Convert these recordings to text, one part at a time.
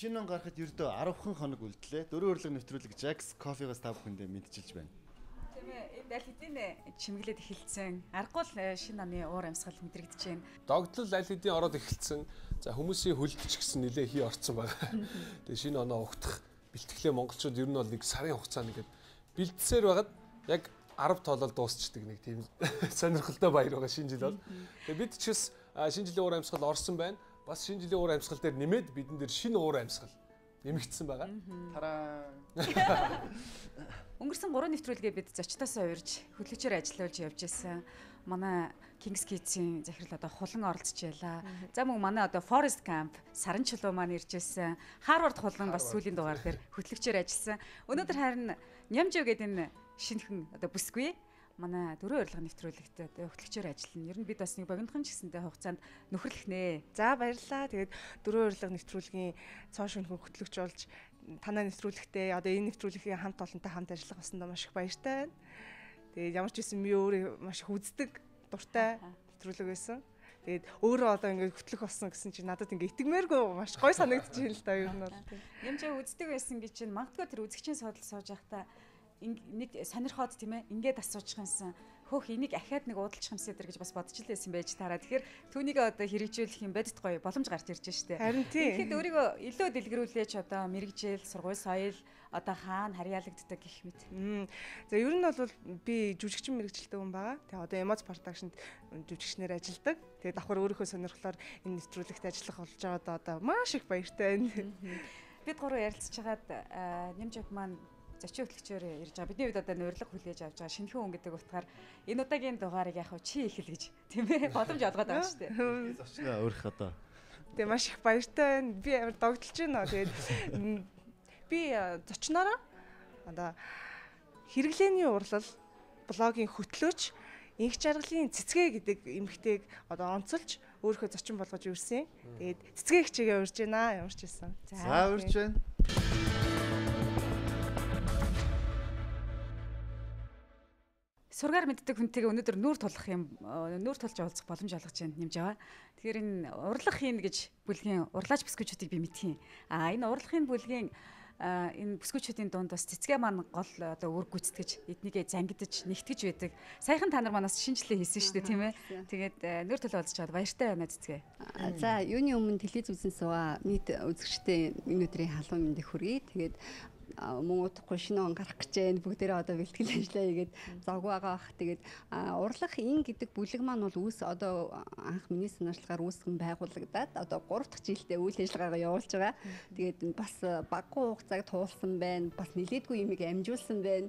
Шинэ он гарахад ердөө 10хан хоног үлдлээ. Дөрөв урилга нэвтрүүлэг Jack's Coffee-гаас та бүхэндээ мэдчилж байна. Тийм ээ, энд аль хэдийн чимэглээд эхэлсэн. Аргагүй л шинэ оны уур амьсгал мэдрэгдэж байна. Догдлол аль хэдийн ороод эхэлсэн. За хүмүүсийн хөлд ч гэсэн нэлээ хий орцсон байгаа. Тэгээ шинэ оноо угтах бэлтгэлээ монголчууд ер нь бол нэг сарын хугацаанд ингээд бэлдсээр байгаад яг 10 тоолол дуусчдаг нэг тийм сонирхолтой баяр байгаа шинэ жил бол. Тэгээ бид ч гэсэн шинэ жилийн уур амьсгал орсон байна. Бас шинэ жилийн уур амьсгал дээр нэмээд бидэн дээр шинэ уур амьсгал нэмэгдсэн байгаа. Тараа. Өнгөрсөн 3 нэвтрүүлгээ бид зочдоосоо урьж хөтлөгчөөр ажиллуулж явж байсан. Манай Kings Kids-ийн захирал одоо хулан оролцож байлаа. За мөн манай одоо Forest Camp саран чулуу маань ирж байсан. Harvard хулан бас сүүлийн дугаар дээр хөтлөгчөөр ажилласан. Өнөөдөр харин Нямжив гэдэг энэ шинэхэн одоо бүсгүй манай дөрөв урилга нэвтрүүлэгт хөтлөгчөөр ажиллана. Ер нь бид бас нэг богинохон ч гэсэндээ хугацаанд нөхөрлөх нэ. За баярлалаа. Тэгээд дөрөв урилга нэвтрүүлгийн цоо шөнхөн хөтлөгч болж танай нэвтрүүлэгтээ одоо энэ нэвтрүүлгийн хамт олонтой хамт ажиллах болсондоо маш их баяртай байна. Тэгээд ямар ч байсан би өөрөө маш их үздэг дуртай нэвтрүүлэг байсан. Тэгээд өөрөө одоо ингээд хөтлөх болсон гэсэн чинь надад ингээд итгэмээргүй маш гоё санагдчих юм л да ер нь бол. Нямжив үздэг байсан гэж чинь магадгүй тэр үзэгчийн суудал сууж байхдаа нэг сонирхоод тийм ээ ингээд асуучих юмсан. Хөөх энийг ахаад нэг уудалчих юмсээ тэр гэж бас бодож л байсан байж таараа. Тэгэхээр түүнийг одоо хэрэгжүүлэх юм бодит гоё боломж гарч ирж штэ. Харин тийм. Тэгэхэд өөрийгөө илүү дэлгэрүүлээч одоо мэргэжил, сургууль соёл одоо хаана харьяалагддаг гэх мэт. За ер нь бол би жүжигчин мэргэжилтэй хүн байгаа. Тэгээ одоо Emoz Production-д жүжигчнэр ажилладаг. Тэгээ давхар өөрийнхөө сонирхлоор энэ нэвтрүүлэгт ажиллах болж байгаад одоо маш их баяртай байна. Бид гурав ярилцж хагаад Нямжив маань зочин хөтлөгчөөр ирж байгаа. Бидний хувьд одоо нурлага хүлээж авч байгаа шинэхэн хүн гэдэг утгаар энэ удаагийн дугаарыг яг чи эхэл гэж тийм ээ боломж олгоод байгаа шүү дээ. Зочноо өөрөх одоо. Тэгээ маш их баяртай байна. Би амар догдолж байна. Тэгээд би зочноороо одоо хэрэглээний урлал блогийн хөтлөөч Инх жаргалын цэцгээ гэдэг эмэгтэйг одоо онцолж өөрийнхөө зочин болгож үрсэн. Тэгээд цэцгээ хичээгээ урьж байна. Ямар ч байсан. За урьж байна. Сургаар мэддэг хүнтэйгээ өнөөдөр нүүр тулах юм нүүр тулж уулзах боломж олгож байна Нямжив. Тэгэхээр энэ урлах хийн гэж бүлгийн урлаач бүсгүүчүүдийг би мэдхийн. А энэ урлагийн бүлгийн энэ бүсгүүчүүдийн дунд бас цэцгээ маань гол одоо үр гүйцэтгэж эднийгээ зангидаж нэгтгэж байдаг. Саяхан та нар манаас шинжилгээ хийсэн шүү дээ тийм ээ. Тэгээд нүүр тул уулзч чад баяртай байна цэцгээ. За юуны өмнө телевиз үзэн суугаа нийт үзэгчдийн энэ өдрийн халуун мэндийг хүргэе. Тэгээд мөн удахгүй шинэ он гарах гэж байна. Бүгдээрээ одоо бэлтгэл ажиллаа хийгээд завгүй байгаа бах. Тэгээд урлах ин гэдэг бүлэг маань бол үүс одоо анх миний санаачлагаар үүсгэн байгуулагдаад одоо 3 дахь жилдээ үйл ажиллагаагаа явуулж байгаа. Тэгээд бас багагүй хугацааг туулсан байна. Бас нэлээдгүй юмыг амжуулсан байна.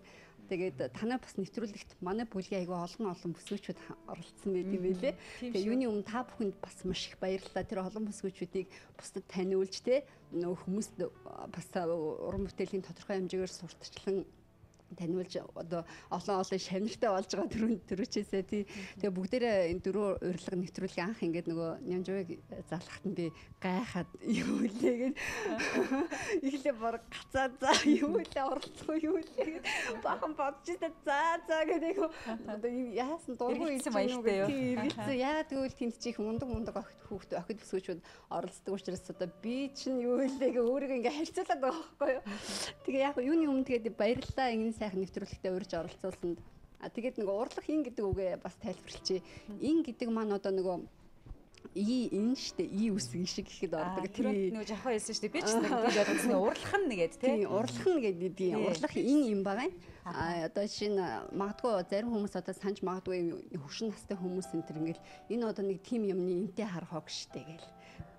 Тэгээд танай бас нэвтрүүлэгт манай бүлгийн айгүй олон бүсгүүчүүд оролцсон байт юм байлээ. Тэгээд юуны өмнө та бүхэнд бас маш их баярлалаа. Тэр олон бүсгүүчүүдийг бусдад таниулж те нөгөө хүмүүст бас уран бүтээлийн тодорхой хэмжээгээр сурталчлан таниулж одоо олон шавнартай болж байгаа түрүүчээсээ тий. Тэгээ бүгдээрээ энэ дөрөв урилга нэвтрүүлгийн анх ингээд нөгөө Нямживыг залхахад нь би гайхаад юу лээ гэд эхлээ баг гацаа за юу лээ оролцох юу лээ гэд бахан бодож та за за гэдэг одоо яасан дургүй ирсэн маягтай юу тий эргэлзээ. Яагаад гэвэл тэнд чих мундаг охид хүүхд охид бүсгүүчүүд оролцдог учраас одоо би чинь юу лээ гэ өөрийгөө ингээд харьцуулаад байгаа байхгүй юу. Тэгээ яг юуны өмнө тэгээд баярлалаа ингэ сайхан нэвтрүүлэгтээ урьж оролцуулсанд. А тэгээд нөгөө урлах ин гэдэг үгээ бас тайлбарлчихъя. Ин гэдэг маань одоо нөгөө и ин штэ и үсэг шиг гэхэд ордог. Тэр нөгөө жахаа хэлсэн штэ би ч нэг тийж ойлгосон урлах нь нэгэд тий. Урлах нь гэдэг тийм урлах ин юм байгаа юм. А одоо шинэ магадгүй зарим хүмүүс одоо санаж магадгүй хөвшин настай хүмүүс энэ төр ингээл энэ одоо нэг тим юмны энтэй харах хог штэ гэл.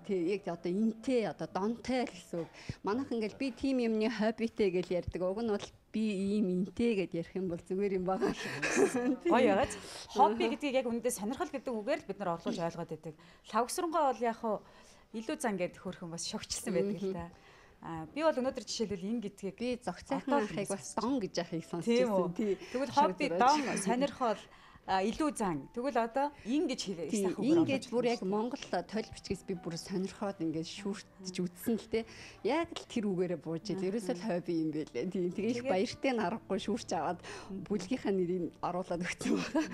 Тий яг одоо энтэй одоо донтой л гэсэн үг. Манайх ингээл би тим юмны хоббитэй гэл ярьдаг. Уг нь бол би ийм энтэй гэд ярих юм бол зүгээр юм байгаа. Гоё байгааз. Хобби гэдгийг яг үнэндээ сонирхол гэдэг үгээр л бид нар орлуулж ойлгоод байдаг. Лавгсрангаа бол яг хуу илүү зан гэд хөөрхөн бас шогчлсан байдаг л та. А би бол өнөөдөр жишээлбэл ин гэдгийг би зогцайхан ахыг бас дон гэж ахыг сонсч байсан. Тий. Тэгвэл хобби, дон, сонирхол Илүү зан. Тэгвэл одоо ин гэж хэлээ. Ин гэж бүр яг Монгол тойл бичгээс би бүр сонирхоод ингээд шүүртж үзсэн л те. Яг л тэр үгээрээ бууж ил. Ерөөсөө л хобби юм байлээ. Тийм. Тэгээ их баяртай нь аргагүй шүүрч аваад бүлгийнхаа нэрийг оруулаад өгсөн байна.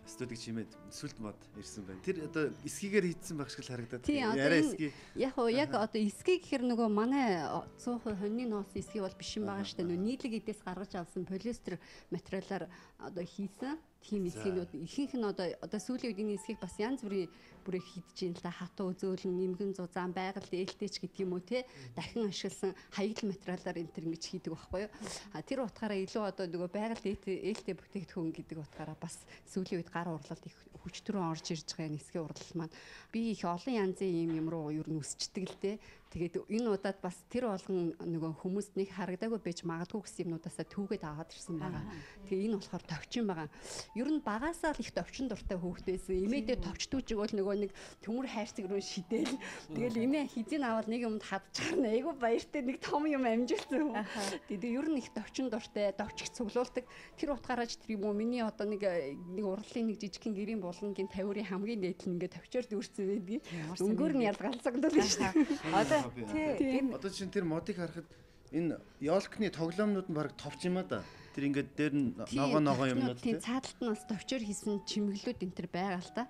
Студиг чимээд сүлд мод ирсэн байна. Тэр одоо эскигээр хийдсэн байх шиг л харагдаад. Яриа эски. Яг уу яг одоо эски гэхэр нөгөө манай 100% хоньны ноос эски бол биш юм байгаа шүү дээ. Нөгөө нийлэг эдээс гаргаж авсан полиэстер материалаар одоо хийсэн тийм эсгийнүүд ихэнх нь одоо сүүлийн үед энэ эсгийг бас янз бүрийн бүрээ хийдэж юм л да. Хатуу зөөлөн, нэмгэн зузаан, байгаль ээлтэй ч гэдэг юм уу те, дахин ашигласан хаягдл материалаар энэ төр ингэж хийдэг байхгүй юу. А тэр утгаараа илүү одоо нөгөө байгаль ээлтэй бүтээгдэхүүн гэдэг утгаараа бас сүүлийн үед гар урлалд их хүчтөрөө орж ирж байгаа энэ эсгийн урлал маань. Би их олон янзын юм руу ер нь өсчдөг л те. Тэгээд энэ удаад бас тэр болгон нөгөө хүмүүст нэг харагдаагүй байж магадгүй гэсэн юмнуудаасаа түүгээд аваад ирсэн байгаа. Тэгээ энэ болохоор товчин байгаа. Ер нь багасаа л их товчин дуртай хүүхэд байсан. Эмээдээ товч дүүжиг бол нөгөө нэг төмөр хайрцаг руу шидэл. Тэгэл эмээ хизээ аваад нэг юмд хадчихар нь айгүй баяртай нэг том юм амжилтсан. Тэгээд ер нь их товчин дуртай, товч их цуглуулдаг. Тэр утгаараа ч тэр юм уу миний одоо нэг урлалын нэг жижигхэн гэрийн булангийн 50-ын хамгийн дээд нь ингээд товчоор дүүрсэн байдгийг. Өнгөөр нь ялгалцагдвал шүү дээ. Одоо тийм. Одоо чинь тэр модыг харахад энэ ёлкны тоглоомнууд нь баг товч юм а да. Тэр ингээд дээр нь ногоо юмнууд тийм цаадалт нь бас товчоор хийсэн чимэглүүд энэ төр байгаа л та.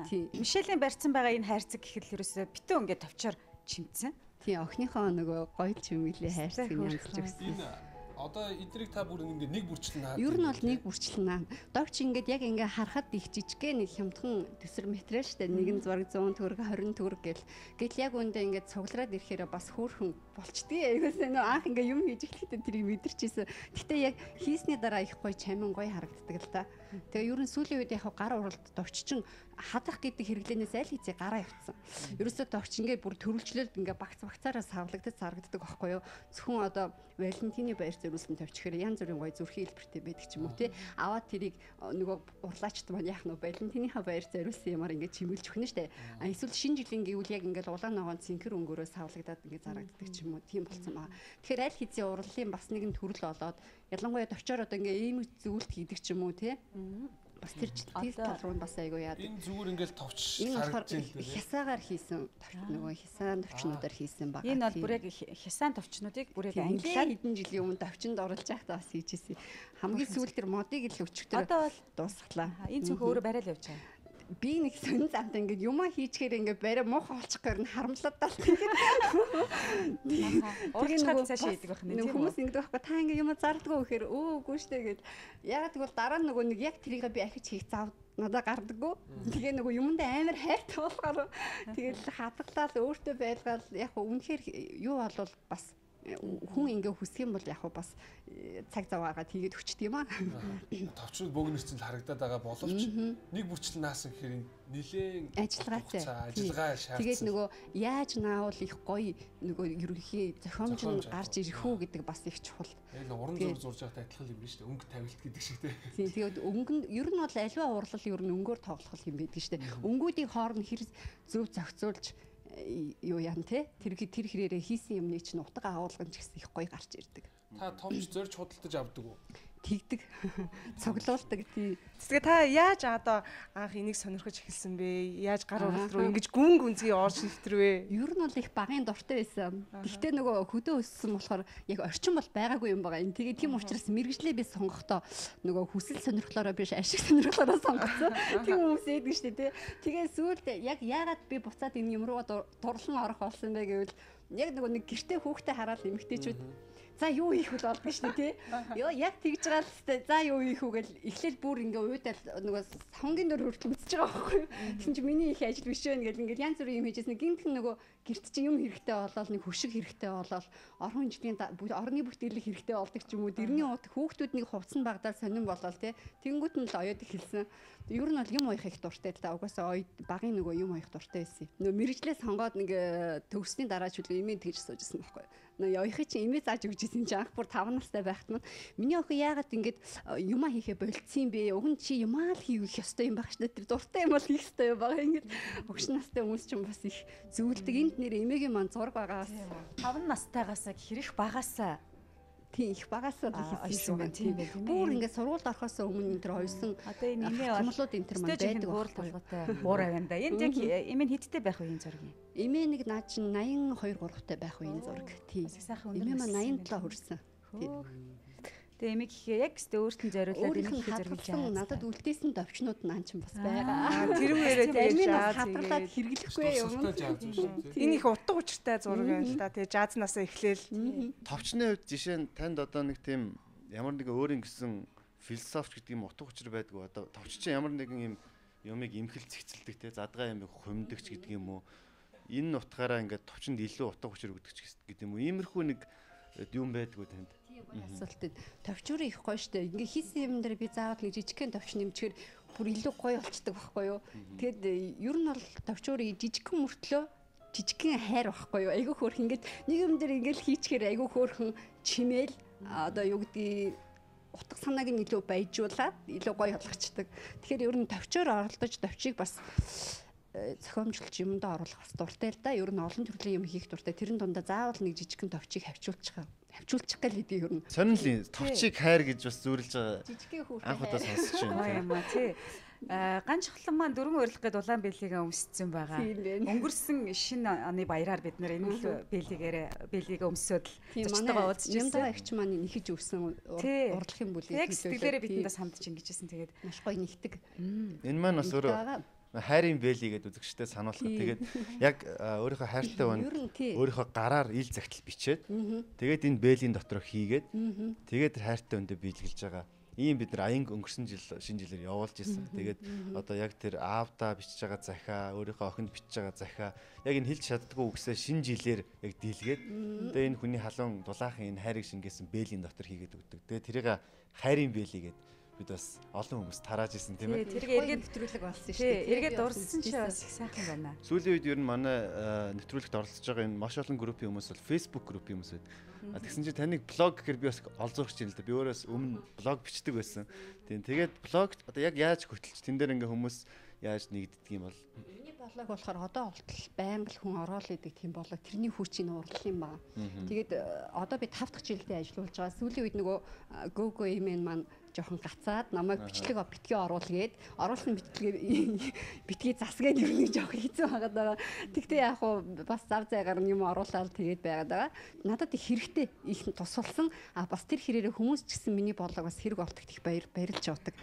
Тийм. Мишелийн барьсан байгаа энэ хайрцаг гэхэл ерөөсөө битүү ингээд товчоор чимцсэн. Тийм, охиныхоо нөгөө гоё чимэглэлийн хайрцаг нь янзлж өгсөн. Одоо эдрийг та бүр ингээд нэг бүрчлэн наа. Ер нь бол нэг бүрчлэн наа. Довч ингээд яг ингээд харахад их жижигхэн нэг хямдхан төсөр материал шүү дээ. Нэг нь бараг 100 төгрөг, 20 төгрөг гэл. Гэтэл яг үндэ ингээд цуглараад ирэхээр бас хөөрхөн болчдгийг. Айгуус нөө анх ингээд юм хийж эхлэхдээ тэрийг мэдэрчээсэн. Гэтэ яг хийсний дараа их гоё чамин гоё харагддаг л та. Тэгээ ер нь сүүлийн үед яг гар уралд довч чин хадах гэдэг хэрэглээнээс аль хэзээ гараа явцсан. Ерөөсөө довч ингээд бүр төрөлжлөлд ингээд багц багцаараа савлагдаж зарагддаг байхгүй юу? Зөвхөн одоо Валентины баяр зориулсан товчхээр янз бүрийн гоё зүрхийн хэлбэртэй байдаг ч юм уу тий. Аваад тэрийг нөгөө урлаачд маань яах нь Валентиныхаа баяр зориулсан юмар ингээд чимэглэж өгнө штэ. А эсвэл шинэ жилийн гэвэл яг ингээд улаан ногоон цэнхэр өнгөөрөө савлагдаад ингээд зарагддаг ч юм уу тийм болсон байгаа. Тэгэхээр аль хэзээ урлалын бас нэгэн төрөл болоод ялангуяа товчоор одоо ингээд ийм зүйлт хийдэг ч юм уу тий. Бас тэр тал руу бас айгүй яадаг. Энэ зүгээр ингээл товч харагдаж байна. Хясаагаар хийсэн товч нөгөө хясаан товчнуудаар хийсэн баг. Энэ бол бүр яг хясаан товчнуудыг бүр яг ангилаад хэдэн жилийн өмнө товчонд оруулж байхдаа бас хийжсэн. Хамгийн сүүл тэр модыг л өчигдөр одоо бол дуусглаа. Энэ цүнхээ өөрөө барайл явж байгаа. Би нэг сонин замтай ингээд юмаа хийчихээр ингээд барай муухай болчих гэр нь харамлаад тал. Тэгээд уурчхаад цаашаа хийдэг байх нэ тийм үү? Хүмүүс ингэдэг байхгүй та ингээд юмаа зардггүй гэхээр үгүй штэ гэд. Ягаад гэвэл дараа нь нөгөө нэг яг тэрийгээ би ахиж хийх зав надаа гардаггүй. Тэгээ нөгөө юмдаа амар хайртай болохоор тэгэл хадгалаад өөртөө байлгаал яг үнэхээр юу болвол бас хүн ингээ хүсэх юм бол яг бас цаг зав гаргаад хийгээд өчт юм аа. Товчрууд бөөгнөрсөн л харагдаад байгаа боловч нэг бүрчлэн наасан гэхээр нилээн ажиллагаатай. Ажиллагаа шаардсан. Тэгээд нөгөө яаж наавал их гоё нөгөө ерөнхий зохиомж нь гарч ирэх үү гэдэг бас их чухал. Яг л уран зураг зурж байгатай адилхан юм байна шүү дээ. Өнгө тавилт гэдэг шиг те. Тийм тэгээд өнгө нь ер нь бол альва урлал ер нь өнгөөр тоглох юм байдаг шүү дээ. Өнгүүдийн хооронд хэр зөв зохицуулж юу яан те тэр хэрээрээ хийсэн юмны чинь утга агуулган ч гэсэн их гоё гарч ирдэг. Та томч зорж худалдаж авдаг уу? Тэгдэг. Цуглуулдаг тий. Тэгээ та яаж одоо анх энийг сонирхож эхэлсэн бэ? Яаж гар урал руу ингэж гүн гүнзгий орж нэвтрвэ? Ер нь бол их багын дуртай байсан. Гэхдээ нөгөө хөдөө өссөн болохоор яг орчин бол байгаагүй юм байгаа. Тэгээ тийм учраас мэрэгжлээ би сонгохдоо нөгөө хүсэл сонирхлоороо биш ашиг сонирхлоороо сонгоцсон. Тийм хүмүүс ээдэг шүү дээ тий. Тэгээ сүүлд яг яагаад би буцаад энэ юм руу дурлан орох болсон бэ гэвэл яг нөгөө нэг гэрте хүүхдээ хараад эмэгтэйчүүд за юу хийх вэ болдго шүү дээ тий. Йоо яг тэгж байгаа л хэвээр за юу хийх үү гэл эхлээл бүр ингээ уйдал нөгөө савнгийн дөр хүртэл үзэж байгаа байхгүй юу. Тэгсэн чинь миний их ажил биш вэ гэл ингээ янз бүрийн юм хийжсэн. Гинтхэн нөгөө гэрт чинь юм хэрэгтэй болоод нэг хөшиг хэрэгтэй болоод орон жилийн орны бүтээлэг хэрэгтэй болдог ч юм уу. Дэрний ут хүүхдүүд нэг хувцсан багтаа сонин болол тий. Тэнгүүт нь л оёод эхэлсэн. Ер нь бол юм уях их дуртай л да. Угаасаа оёд багын нөгөө юм уях дуртай байсан. Нөгөө мэрэгжлээ сонгоод нэг төгссөний дараа ч үлээ имээ тэгж сууж исэн байхгүй юу. Нөгөө оёхыг чинь имээ зааж өгч исэн чинь анх бүр 5 настай байхад маань миний охин яагаад ингэж юмаа хийхэ болцсон юм бэ? Уг нь чи юмаа л хийх ёстой юм баг шнэ. Тэр дуртай юм бол хийх ёстой юм байгаа. Ингэж огш настай хүмүүс чинь бас их зөвлөдөг. Энд нэр эмээгийн маань зураг байгаа. 5 настайгаас хэрэг багасаа Тийм их багасаа л хийсэн юм байна. Тийм байх тийм. Бүр ингээд сургуульд орохоос өмнө энэ төр хоёсон. Одоо энэ эмээ бол энэ төр маань байдаг. Буурал толгойтой буур аван да. Энд яг эмээ хэдтэй байх вэ энэ зураг юм? Эмээ нэг наа чин 82 3-тай байх вэ энэ зураг. Тийм. Сайхан өндөр. Эмээ маань 87 хүрсэн. Тийм. Тэгээ эмээ гэхээ яг өстө өөрт нь зориулаад эмээ гэхээ зориулж надад үлдээсэн товчнууд наа чин бас байгаа. Тэр үеэрээ тэгээ жааз хадгалаад хэрэглэхгүй юм. Энэ их утга учиртай зураг байна л да. Тэгээ жаазнаасаа эхлээл. Товчны хувьд жишээ нь танд одоо нэг тийм ямар нэгэн өөрийн гэсэн философи гэдэг юм утга учир байдгүй. Одоо товч чинь ямар нэгэн юм юмыг имхэл зэгцэлдэг те задгаа юм хумдэгч гэдэг юм уу. Энэ утгаараа ингээд товчонд илүү утга учир өгдөг ч гэдэг юм уу. Иймэрхүү нэг юм байдгүй танд. Асуулт. Товчуурын их гоё штэ. Ингээ хийсэн юм дээр би заавал нэг жижигхэн товч нэмчихээр бүр илүү гоё болчдөг байхгүй юу? Тэгэд ер нь бол товчуурын жижигхэн мөртлөө жижигхэн хайр байхгүй юу? Айгүй хөөрхөн ингээд нэг юм дээр ингээл хийчихээр айгүй хөөрхөн чимээл одоо юу гэдгийг утга санааг нь илүү баяжуулаад илүү гоё болгочдөг. Тэгэхээр ер нь товчоор оролдож товчийг бас зохиомжлолч юмдаа оруулах бас дуртай л да. Ер нь олон төрлийн юм хийх дуртай. Тэрэн дундаа заавал нэг жижигхэн товчийг хавчуулчих гал гэдэг ер нь. Сонин л товчийг хайр гэж бас зүйрлж байгаа. Жижигхэн хүүхэн анх удаа сонсч байна. Юм а тий. Ганч хлан маань дөрвөн урилга гээд улаан бэлгийг өмссөн байгаа. Өнгөрсөн шинэ оны баяраар бид нэр энэ л бэлгийг өмсөөд л зочдтойгоо уулзж ирсэн. Нямдгаа эгч маань нэхэж өгсөн урлагийн бүлгийг яг сэтгэлээрээ бидэндээ сандж ингэжсэн. Тэгээд маш гоё нэгдэг. Энэ маань бас өөрөө хайрын бэлий гэдэг үзэгчтэй сануулхад тэгээд яг өөрийнхөө хайртай хүн өөрийнхөө гараар ил загтал бичээд тэгээд энэ бэлийн дотор хийгээд тэгээд тэр хайртай хүндээ биелгэлж байгаа. Ийм бид нар аян өнгөрсөн жил шинэ жилээр явуулж исэн. Тэгээд одоо яг тэр аавдаа бичиж байгаа захиа, өөрийнхөө охинд бичиж байгаа захиа яг энэ хэлж чаддгүй үгсээ шинэ жилээр яг дийлгээд тэгээд энэ хүний халуун дулаахан энэ хайрыг шингээсэн бэлийн дотор хийгээд өгдөг. Тэгээд тэрийг хайрын бэлий гэдэг бид бас олон хүмүүс тарааж исэн тийм ээ. Тэрийг эргээд нэвтрүүлэг болсон шүү дээ. Эргээд дурссан чи бас их сайхан байна. Сүүлийн үед ер нь манай нэвтрүүлэгт оролцож байгаа энэ маш олон группийн хүмүүс бол Facebook группийн хүмүүс байдаг. Тэгсэн чинь таныг блог гэхээр би бас олзуурч юм л да. Би өөрөөс өмнө блог бичдэг байсан. Тийм тэгээд блог одоо яг яаж хөтөлж тэн дээр ингээ хүмүүс яаж нэгддэг юм бол миний блог болохоор одоо болтол байнга л хүн ороод идэг тийм блог тэрний хүчийг урлах юм ба. Тэгээд одоо би 5 дахь жилдээ ажиллуулж байгаа. Сүүлийн үед нөгөө GoGo email маань жоохон гацаад намайг бичлэг битгий оруул гээд оруулах нь битгий засгээд ер нь жоохон хэцүү байгаад байгаа. Тэгтээ яг хуу бас зав зайгаар юм оруулаад тэгээд байгаад байгаа. Надад их хэрэгтэй их тусалсан. А бас тэр хэрээрээ хүмүүс ч гэсэн миний бодлого бас хэрэг олдогт их баярлж явдаг.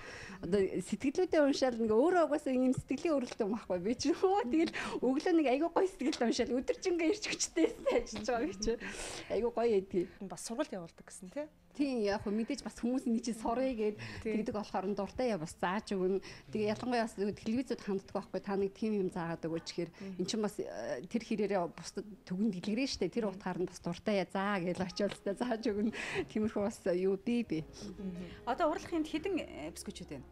Одоо сэтгэлүүдээ уншаал нэг өөрөө угаасаа ийм сэтгэлийн өрөлтөө байхгүй би ч нөө тэгэл өглөө нэг айгүй гоё сэтгэл уншаал өдөржингөө ирч хүчтэй ажиллаж байгаа би чи айгүй гоё эдгийг. Бас сургалт явуулдаг гэсэн тий. Тийм яг хөө мэдээж бас хүмүүс энэ чинь сурыг гээд тэгдэг болохоор нь дуртай я бас зааж өгнө. Тэгээ ялангуяа бас телевизүүд ханддаг байхгүй та нэг тийм юм заагаад өгөөч гэхээр эн чинь бас тэр хэрээрээ бусдад түгэн дэлгэрэн штэ тэр утгаар нь бас дуртай я заа гэж очиод та зааж өгнө. Тиймэрхүү бас юу би. Одоо урлагийн хэдэн бүсгүүчүүд байна?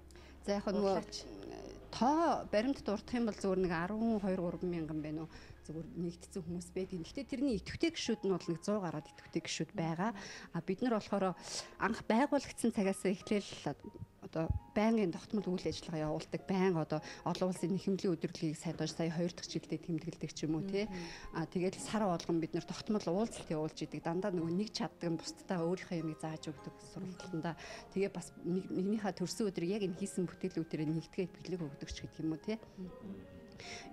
За яг нөгөө тоо баримт дурдах юм бол зүгээр нэг 12 3 мянган байна уу? Зүгээр нэгдсэн хүмүүс байдаг. Гэхдээ тэрний идэвхтэй гишүүд нь бол нэг 100 гараад идэвхтэй гишүүд байгаа. А бид нар болохоор анх байгуулагдсан цагаас эхлээл одоо байнгын тогтмол үйл ажиллагаа явуулдаг. Байнга одоо олон улсын нэхэмлийн өдөрлөгийг сая 2 дахь жилдээ тэмдэглэдэг ч юм уу тий. А тэгэл сар болгон бид нар тогтмол уулзалт явуулж идэг. Дандаа нөгөө нэг чаддаг нь бусдаа өөрийнхөө юмыг зааж өгдөг сургалтандаа. Тэгээ бас нэгнийхээ төрсөн өдрийг яг энэ хийсэн бүтээлүүдээр нэгтгээд бэлэг өгдөг ч гэдэг юм уу тий.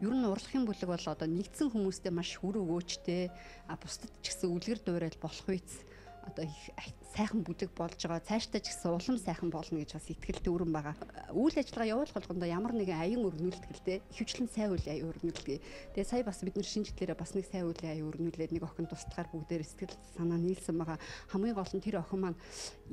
Ер нь урлагийн бүлэг бол одоо нэгдсэн хүмүүстэй маш үр өгөөчтэй, а бусдад ч гэсэн үлгэр дуурайл болох үйц одоо их сайхан бүлэг болж байгаа. Цаашдаа ч гэсэн улам сайхан болно гэж бас итгэл дүүрэн байгаа. Үйл ажиллагаа явуулах болгондоо ямар нэгэн аян өрнүүлдэг л дээ. Ихэвчлэн сайн үйл аян өрнүүлдэг. Тэгээ сая бас бид нар шинэ жилээрээ бас нэг сайн үйл аян өрнүүлээд нэг охин тусдахаар бүгдээр сэтгэл санаа нийлсэн байгаа. Хамгийн гол нь тэр охин маань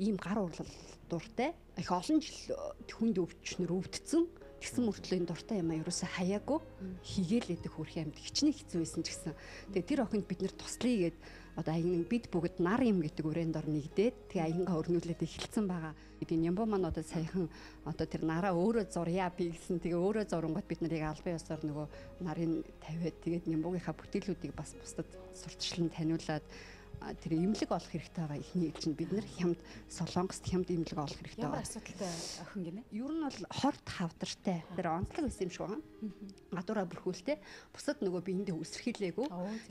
ийм гар урлал дуртай. Их олон жил хүнд өвчнөр өвдсөн. Тэгсэн мөртлөө энэ дуртай юм а ерөөсөө хаяагүй хийгээл идэх хөрх амьд хичнээн хэцүү байсан ч гэсэн. Тэгээ тэр охинд бид нэр туслая гэд одоо аян бид бүгд нар юм гэдэг үрээнд ор нэгдээд тэгээ аянгаа өрнүүлээд эхэлсэн байгаа. Тэгээ Нямбо маань одоо саяхан одоо тэр нараа өөрөө зурья би гэсэн. Тэгээ өөрөө зурангууд бид нарыг албан ёсоор нөгөө нарын тавиад тэгээд Нямбогийнхаа бүтээлүүдийг бас бусдад сурталчлан таниулаад тэр эмнэлэг олох хэрэгтэй байгаа. Эхний ээлжинд бид нар хямд Солонгост хямд эмнэлэг олох хэрэгтэй байгаа. Ямар асуудалтай охин гинэ? Ер нь бол хорт хавдартай. Тэр онцлог байсан юм шиг байгаа. Гадуураа бүрхүүлтэй. Бусад нөгөө биендээ өсөрхийлээгүй.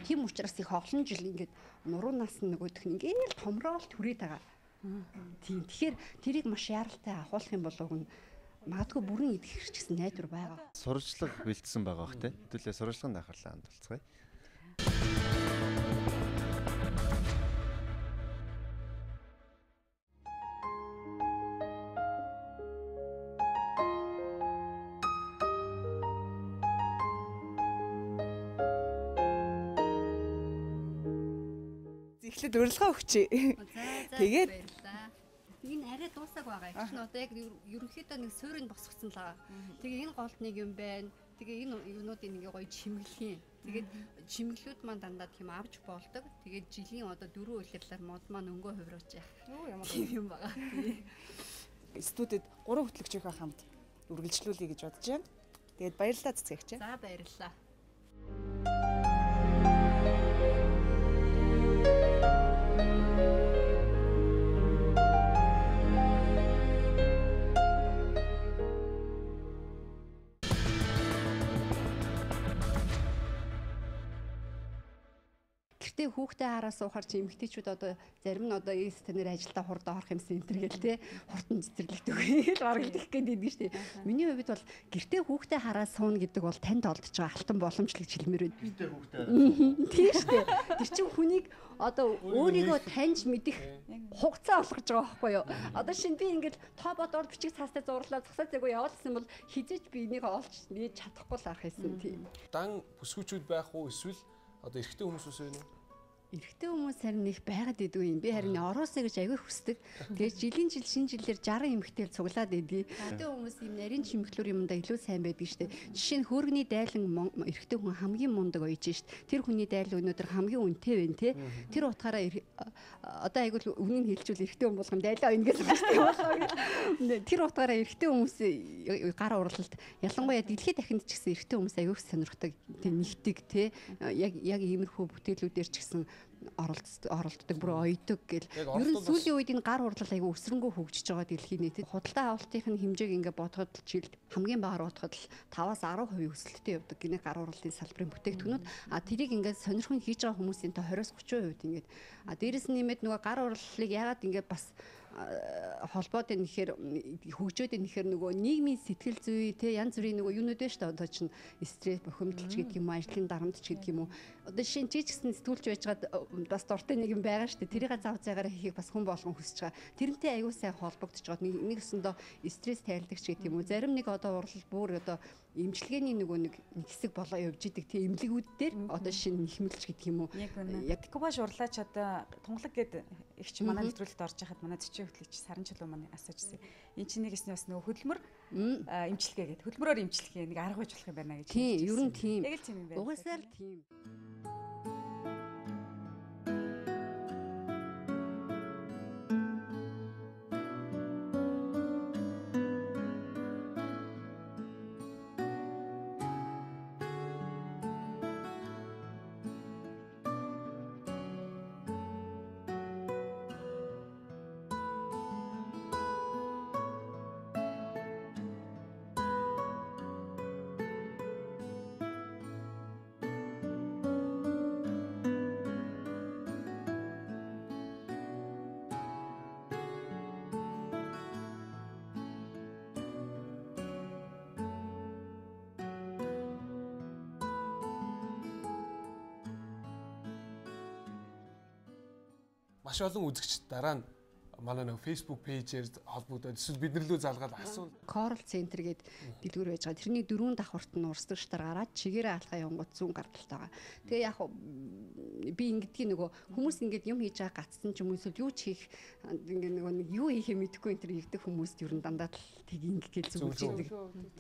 Тийм учраас их олон жил ингээд нуруунаас нь нөгөөх нь ингээд томроод түрээд байгаа. Тийм. Тэгэхээр тэрийг маш яаралтай ахуулах юм бол уг нь магадгүй бүрэн идэх ч гэсэн найдвар байгаа. Сурвалжлага бэлдсэн байгаа бох те. Хэдүүлээ сурвалжлаганд анхаарлаа хандуулцгаая. Эхлээд урилга өгчээ. Тэгээд энэ арай дуусааг байгаа. Их чинь одоо яг ерөнхийдөө нэг суурийг босгосон л байгаа. Тэгээ энэ голд нэг юм байна. Тэгээ энэ юунуудыг ингээ гоё чимэглэх юм. Тэгээд чимэглүүд маань дандаа тийм авч болдог. Тэгээд жилийн одоо 4 улирлаар мод маань өнгөө хувирууч яах. Юу ямар тийм юм байгаа. Студид 3 хөтлөгчийнхөө хамт үргэлжлүүлье гэж бодож байна. Тэгээд баярлалаа цэцгэгч. За баярлалаа. Гэртээ хүүхдээ хараа суухаар чи эмэгтэйчүүд одоо зарим нь одоо эс танаар ажилдаа хурдан орох юмсан энэ төр гэл те хурдан цэцэрлэгт өгөөл бараг л гэх гээд идэг штэ. Миний хувьд бол гэртээ хүүхдээ хараа сууна гэдэг бол танд олдож байгаа алтан боломж л гэж хэлмээр байна. Гэртээ хүүхдээ хараа. Тийм штэ. Тэр чинь хүнийг одоо өөрийгөө таньж мэдэх хугацаа олгож байгаа байхгүй юу? Одоо шинэ би ингээл тоо бодвол бичиг цаастай зурлаа зогсоо зээгөө явуулсан бол хизээч би энийг олж нээж чадахгүй л арах юмсан тийм. Дан бүсгүүчүүд байх уу эсвэл одоо эрэгтэй хүмүүс ус вэ? Эрэгтэй хүмүүс харин их байгаад идэггүй юм. Би харин ороосоо гэж аягүй хүсдэг. Тэгээд жилийн жил шинэ жилээр 60 эмэгтэй цуглаад идэгий. Эрэгтэй хүмүүс ийм нарийн чимэглүүр юмдаа илүү сайн байдаг шүү дээ. Жишээ нь хөөргөний дайлан эрэгтэй хүн хамгийн мундаг оёж шүү дээ. Тэр хүний дайлан өнөөдөр хамгийн үнэтэй байна те. Тэр утгаараа одоо аягүй л үнийг хэлжүүл эрэгтэй хүн болгон дайлан оёно гэж байна шүү дээ. Тэр утгаараа эрэгтэй хүмүүс гар урлалт ялангуяа дэлхийд дахинд ч гэсэн эрэгтэй хүмүүс аягүй сонирхдаг. Тэ нэгдэг те. Яг иймэрхүү бүтээлүүдээр ч гэсэн оролддог бүр ойдог гэл. Ер нь сүүлийн үед энэ гар урлал айгүй өсрөнгөө хөгжиж байгаа дэлхийн нийтэд. Худалдаа авалтын хэмжээг ингээ бодоход жилд хамгийн багаар бодоход л 5-аас 10% өсөлттэй явдаг гинэ гар урлалын салбарын бүтээгдэхүүнүүд. А тэрийг ингээ сонирхон хийж байгаа хүмүүсийн та 20-30% ингээд. А дээрэс нь нэмээд нөгөө гар урлалыг яагаад ингээ бас холбоод энэ гэхээр хөгжөөд энэ гэхээр нөгөө нийгмийн сэтгэл зүй те янз бүрийн нөгөө юунууд байна шүү дээ. Одоо чинь стресс бухимдалч гэдэг юм уу, ажлын дарамт ч гэдэг юм уу. Одоо шинэ чи ч гэсэн сэтгүүлч байжгаад бас дуртай нэг юм байгаа шүү дээ. Тэрийг зав зайгаараа хийхийг бас хүн болгон хүсэж байгаа. Тэрнтэй аягүй сайн холбогдож байгаа. Нэг өсөндөө стресс тайлдагч гэдэг юм уу. Зарим нэг одоо урлал бүр одоо эмчилгээний нөгөө нэг хэсэг болоо явж идэг тийм эмнэлгүүд дээр одоо шинэ нэхмэлч гэдэг юм уу. Яг декупаж урлаач одоо тунгалаг гээд их чи манай нэвтрүүлэгт орж яхад манай зөчийн хөтлөгч Саран чулуу маань асуужсэн. Энд чинь нэгээс нь бас нөгөө хөдөлмөр эмчилгээ гэдэг. Хөдөлмөрөөр эмчилгээ нэг арга байж болох юм байна гэж. Тийм, ер нь тийм. Яг л тийм юм байна. Угаасаа л тийм. Маш олон үзэгч дараа нь манай нэг Facebook пэйжээр холбогдоод эсвэл бид нар лөө залгаад асуун. Coral Center гээд дэлгүүр байж байгаа. Тэрний дөрвөн давхарт нь урсдагч нар гараад чигээрээ алхаа явангууд зүүн гардалтай байгаа. Тэгээ яг би ингэдгийг нөгөө хүмүүс ингээд юм хийж байгаа гацсан ч юм уу эсвэл юу ч хийх ингээ нөгөө нэг юу хийхээ мэдэхгүй энэ төр ирдэг хүмүүст ер нь дандаа л тэг ингээл зүгж идэг.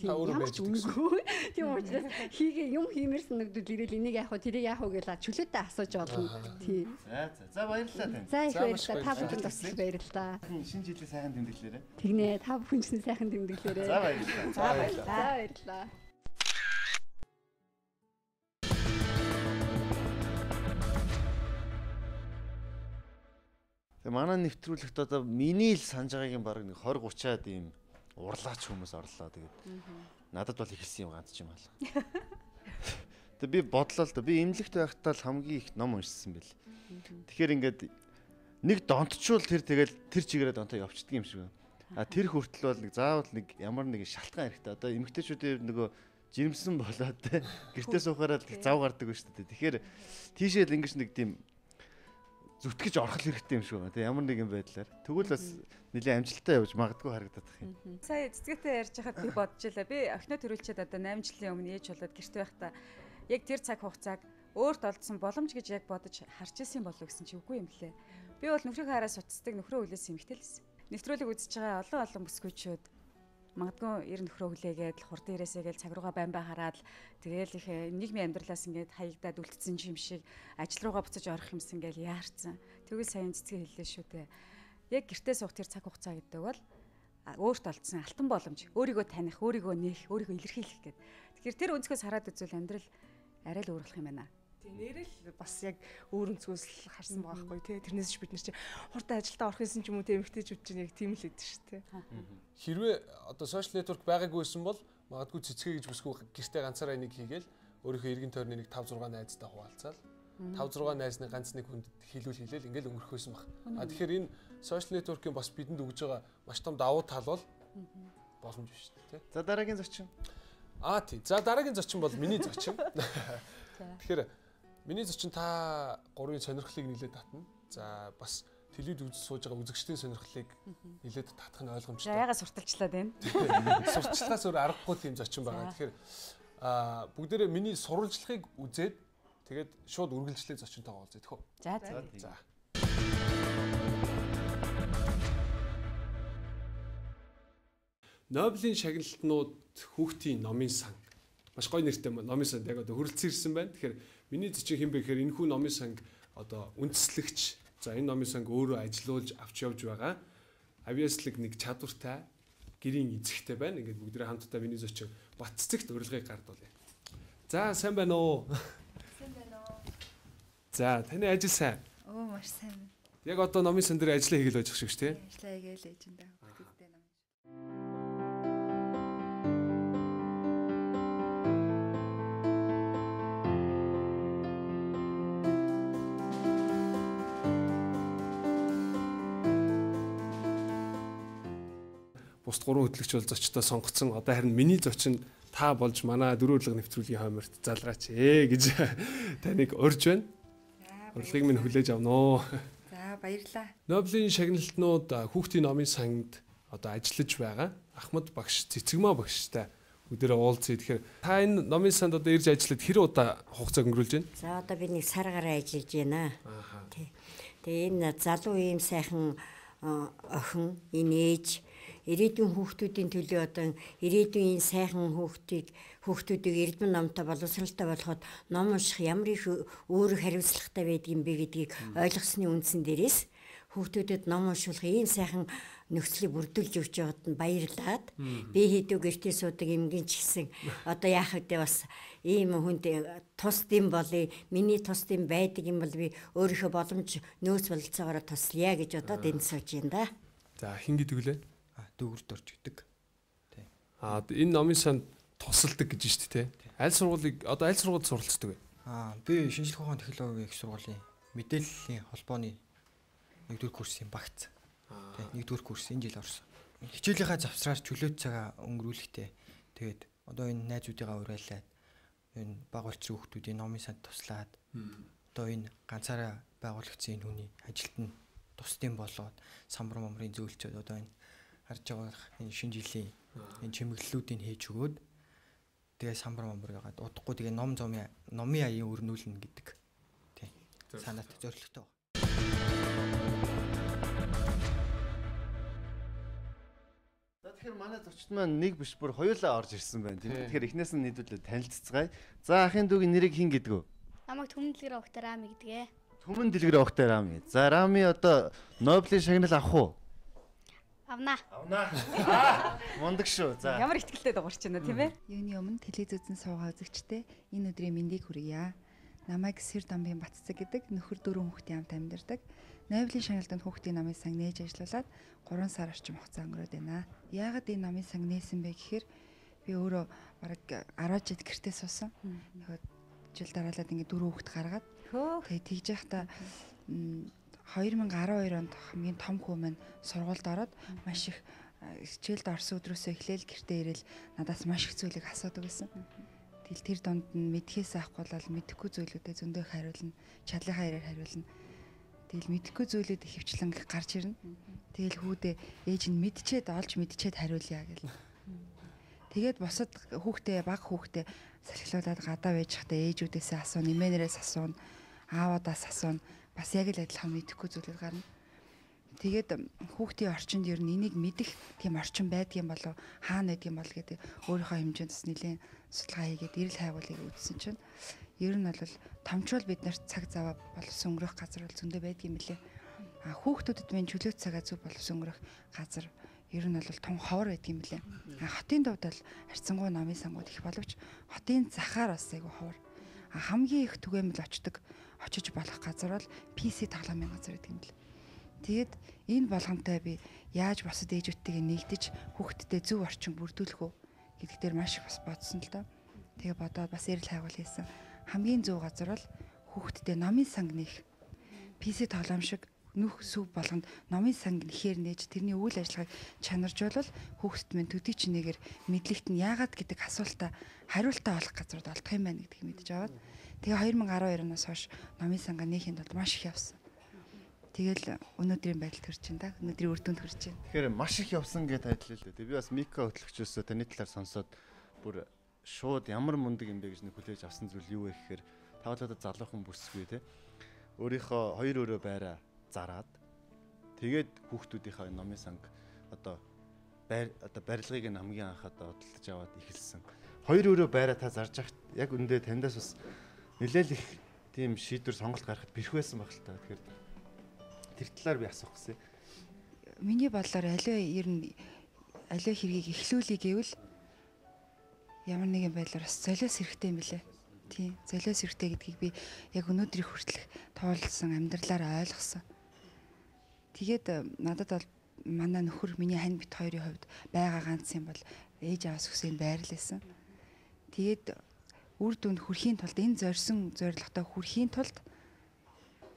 Тийм ямар ч үнэгүй. Тийм учраас хийгээ юм хиймээр санагдвал ирээл энийг яах вэ тэрийг яах вэ гэж чөлөөтэй асууж олно. Тийм. За за. За баярлалаа танд. За их баярлалаа. Та бүхэнд бас баярлалаа. Шинэ жилийн сайхан тэмдэглээрэй. Тэгнэ. Та бүхэн ч сайхан тэмдэглээрэй. За баярлалаа. За баярлалаа. За баярлалаа. Тэгээ манай нэвтрүүлэгт одоо миний л санаж байгаагийн бараг нэг 20 30-аад ийм урлаач хүмүүс орлоо. Тэгээд надад бол ихэлсэн юм ганц юм алга. Тэгээ би бодлоо л да. Би эмнэлэгт байхдаа л хамгийн их ном уншсан байл. Тэгэхээр ингээд нэг донтчвол тэр тэгэл тэр чигээрээ донтоо явчихдаг юм шиг байна. А тэр хүртэл бол нэг заавал нэг ямар нэгэн шалтгаан хэрэгтэй. Одоо эмэгтэйчүүдийн нөгөө жирэмсэн болоод те гэртээ суухаараа л зав гардаг ба шүү дээ. Тэгэхээр тийшээ л ингэж нэг тийм зүтгэж орох хэрэгтэй юм шиг байна. Тэ ямар нэгэн байдлаар. Тэгвэл бас нэлээд амжилттай явж магадгүй харагдах юм. Сая цэцгээтэй ярьж байхад би бодож илаа. Би охиноо төрүүлчихэд одоо 8 жилийн өмнө ээж болоод гэрте байхдаа яг тэр цаг хугацааг өөрт олдсон боломж гэж яг бодож харж исэн болов гэсэн чи үгүй юм лээ. Би бол нөхрийнхөө хараа суцдаг нөхрөө хүлээсэн эмэгтэй л байсан. Нэвтрүүлэг үзэж байгаа олон олон бүсгүйчүүд магадгүй ер нөхрөө хүлээгээд л хурдан ирээсээ гээл цаг руугаа байн бай хараад л тэгээл их нийгмийн амьдралаас ингээд хаягдаад үлдсэн юм шиг ажил руугаа буцаж орох юмсан гээл яарсан. Тэгвэл саяын цэцгээ хэллээ шүү дээ. Яг гэртээ суух тэр цаг хугацаа гэдэг бол өөрт олдсон алтан боломж. Өөрийгөө таних, өөрийгөө нээх, өөрийгөө илэрхийлэх гэдэг. Тэгэхээр тэр өнцгөөс хараад үзвэл амьдрал арай л өөр болох юм байна. Тийм нэрэл бас яг өөр өнцгөөс л харсан байгаа байхгүй тий. Тэрнээс ч бид нар чи хурдан ажилдаа орох юмсан ч юм уу тий эмэгтэйчүүд чинь яг тийм л байдаг шүү тий. Хэрвээ одоо сошиал нэтворк байгаагүй байсан бол магадгүй цэцгээ гэж бүсгүй гэртээ ганцаараа энийг хийгээл өөрийнхөө эргэн тойрны нэг 5 6 найзтай хуваалцаал 5 6 найзны ганц нэг хүнд хилүүл хилээл ингээл өнгөрөх байсан баг. А тэгэхээр энэ сошиал нэтворкийн бас бидэнд өгж байгаа маш том давуу тал бол боломж биш үү тий. За дараагийн зочин. Аа тий. За дараагийн зочин бол миний зочин. Тэгэхээр миний зочин та гурвын сонирхлыг нэлээд татна. За бас телевиз үзэж сууж байгаа үзэгчдийн сонирхлыг нэлээд татах нь ойлгомжтой. За яага сурталчлаад байна. Сурталчлахаас өөр аргагүй тийм зочин байгаа. Тэгэхээр бүгдээрээ миний сурвалжлагыг үзээд тэгээд шууд үргэлжлээ зочинтойгоо уулзъя тэхүү. За за. За. Нобелийн шагналтнууд хүүхдийн номын сан. Маш гоё нэртэй номын санд яг одоо хүрэлцэн ирсэн байна. Тэгэхээр миний зочин хэн бэ гэхээр энэхүү номын санг одоо үндэслэгч. За энэ номын санг өөрөө ажилуулж авч явж байгаа. Авьяаслаг нэг чадвартай гэрийн эзэгтэй байна. Ингээд бүгдээ хамтдаа миний зочин Батцэгт урилгыг гардуулъя. За сайн байна уу? Сайн байна уу? За таны ажил сайн. Оо маш сайн байна. Яг одоо номын сан дээр ажиллаа хийгээл байж шиг шүү дээ. Ажиллаа хийгээл байж энэ хүүхдүүдтэй ном. Бусд гурван хөтлөгч бол зочдоо сонгоцсон. Одоо харин миний зочин та болж манай дөрөв урилга нэвтрүүлгийн хойморт залгаач гэж таныг урьж байна. Урилгыг минь хүлээж авна уу. За баярлалаа. Нобелийн шагналтнууд хүүхдийн номын санд одоо ажиллаж байгаа Ахмад багш, Цэцэгмаа багштай бүгдээрээ уулзъя. Тэгэхээр та энэ номын санд одоо ирж ажиллаад хэр удаа хугацааг өнгөрүүлж байна? За одоо би нэг сар гараа ажиллаж байна. Тий. Тэгээ энэ залуу ийм сайхан охин, энэ ээж ирээдүйн хүүхдүүдийн төлөө одоо ирээдүйн энэ сайхан хүүхдүүдийг эрдэм номтой боловсралтай болоход ном унших ямар их өөр хариуцлагатай байдаг юм бэ гэдгийг ойлгосны үндсэн дээрээс хүүхдүүдэд ном уншуулах ийм сайхан нөхцөлийг бүрдүүлж өгч байгаад нь баярлаад би хэдүү гэртээ суудаг эмгэн ч гэсэн одоо яах вэ бас ийм хүнд тус дэм болъё, миний тус дэм байдаг юм бол би өөрийнхөө боломж нөөц бололцоогоор туслая гэж бодоод энд сууж байна да. За хэн гэдэг вүлээ? Дүүгэрт орж гэдэг. Тий. Аа энэ номын санд тусалдаг гэж шүү дээ, тий. Аль сургуулийг одоо аль сургуульд суралцдаг вэ? Аа би шинжлэх ухааны технологийн их сургуулийн мэдээллийн холбооны 1-р курсын багц. Тий, 1-р курс энэ жил орсон. Хичээлийнхаа завсраар чөлөөт цагаа өнгөрүүлэхдээ тэгээд одоо энэ найзуудыгаа уриалаад энэ баг улсын хүүхдүүдийн номын санд туслаад одоо энэ ганцаараа байгуулагдсан энэ хүний ажилд нь тусдсан болоод самбар мамрын зөөлчөөд одоо энэ харж байгаа энэ шинэ жилийн энэ чимэглэлүүдийг хийж өгөөд тэгээ самбар мамбар ягаад удахгүй тэгээ ном зомын номын аяын өрнүүлнэ гэдэг тий санаатай зорилготой байна. За тэгэхээр манай зочд маань нэг биш бүр хоёулаа орж ирсэн байна тийм ээ. Тэгэхээр эхнээс нь нийлүүлээ танилццгаая. За ахын дүүгийн нэрийг хэн гэдэг вэ? Намайг Түмэн дэлгэр огтой Рами гэдэг. Түмэн дэлгэр огтой Рами. За Рами одоо Нобелийн шагнал авах уу? Авнаа. Авнаа. Мундаг шүү. За. Ямар ихтгэлтэй дуурч байна тийм ээ? Юуны өмнө телевиз үзэн суугаа үзэгчтэй энэ өдрийн мэндийг хүргье. Намайг Сэр Дамбын Батцэг гэдэг нөхөр дөрвөн хүүхдийн хамт амьдардаг. Ноёблын шагналданд хүүхдийн номын сан нээж ажиллаулаад 3 сар орчим хугацаа өнгөрөөд байна. Яагаад энэ номын сан нээсэн бэ гэхээр би өөрөө бараг 10 жил гэртээ суусан. Тэгээд жил дараалаад ингээд дөрвөн хүүхд гаргаад тэгээд тэгж байхдаа 2012 онд хамгийн том хүү маань сургуульд ороод маш их хичээлд орсон өдрөөсөө эхлээл гэртээ ирээл надаас маш их зүйлийг асуудаг байсан. Тэгэл тэр дунд нь мэдхээс авахгүй бол мэдэхгүй зүйлүүдэд зөндөө хариулна. Чадлынхаа хэрээр хариулна. Тэгэл мэдэхгүй зүйлүүд их хвчлэн гарч ирнэ. Тэгэл хүүдээ ээж нь мэдчихэд олж мэдчихэд хариулъя гэл. Тэгээд бусад хүүхдээ баг хүүхдээ салхилуулад гадаа байж хата ээжүүдээсээ асууна, эмээнэрээс асууна, аавуудаас асууна. Бас яг л адилхан мэдэхгүй зүйлүүд гарна. Тэгээд хүүхдийн орчинд ер нь энийг мэдэх тийм орчин байдгийн болов хаана байдгийн бол гэдэг өөрийнхөө хэмжээнд бас нэлээд судалгаа хийгээд эрэл хайгуулыг үзсэн чинь ер нь бол томчуул бид нарт цаг зав боловсон өнгөрөх газар бол зөндөө байдгийн мөлий. А хүүхдүүдэд минь чөлөө цагаа зөв боловсон өнгөрөх газар ер нь бол том ховор байдгийн мөлий. А хотын төвд бол харьцангуй номын сангууд их боловч хотын захаар бас айгүй ховор. А хамгийн их түгээмэл очиж болох газар бол PC тоглоомын газар гэдэг юм лээ. Тэгээд энэ болгонтой би яаж бусад ээжүүдтэйгээ нэгдэж хүүхдтэд зөв орчин бүрдүүлэх үү гэдэг дээр маш их бас бодсон л доо. Тэгээ бодоод бас эрэл хайгуул хийсэн. Хамгийн зөв газар бол хүүхдтэд номын санг нээх. PC тоглоом шиг нүх сүв болгонд номын санг нэхээр нээж тэрний үйл ажиллагааг чанаржуулбал хүүхдэд минь төдий чинээгээр мэдлэгт нь яагаад гэдэг асуултаа хариултаа олох газрууд олдох юм байна гэдгийг мэдэж аваад тэгээ 2012 оноос хойш номын сангаа нээхийн тулд маш их явсан. Тэгэл өнөөдрийн байдал төрж байна да. Өнөөдрийн үр дүнд хүрч байна. Тэгэхээр маш их явсан гэж тайллаа л дээ. Би бас Мика хөтлөгчөөсөө таны талаар сонсоод бүр шууд ямар мундаг юм бэ гэж нэг хүлээж авсан зүйл юу вэ гэхээр тавлаад залуухан бүсгүй те. Өөрийнхөө хоёр өрөө байраа зараад тэгээд хүүхдүүдийнхээ номын санг одоо байр одоо барилгыг нь хамгийн анх одоо худалдаж аваад эхэлсэн. Хоёр өрөө байраа та зарж яхад яг үндэ таньдаас бас нэлээл их тийм шийдвэр сонголт гаргахад бэрх байсан баг л та. Тэгэхээр тэр талаар би асуух гэсэн. Миний бодлоор аливаа ер нь аливаа хэргийг эхлүүлэе гэвэл ямар нэгэн байдлаар бас золиос хэрэгтэй юм билээ. Тийм, золиос хэрэгтэй гэдгийг би яг өнөөдрийн хүртэлх туулсан амьдралаараа ойлгосон. Тэгээд надад бол манай нөхөр миний хань бит хоёрын хувьд байгаа ганц юм бол ээж аваас хүсээн байрлээсэн. Тэгээд үр дүнд хүрэхийн тулд энэ зорьсон зорилготой хүрэхийн тулд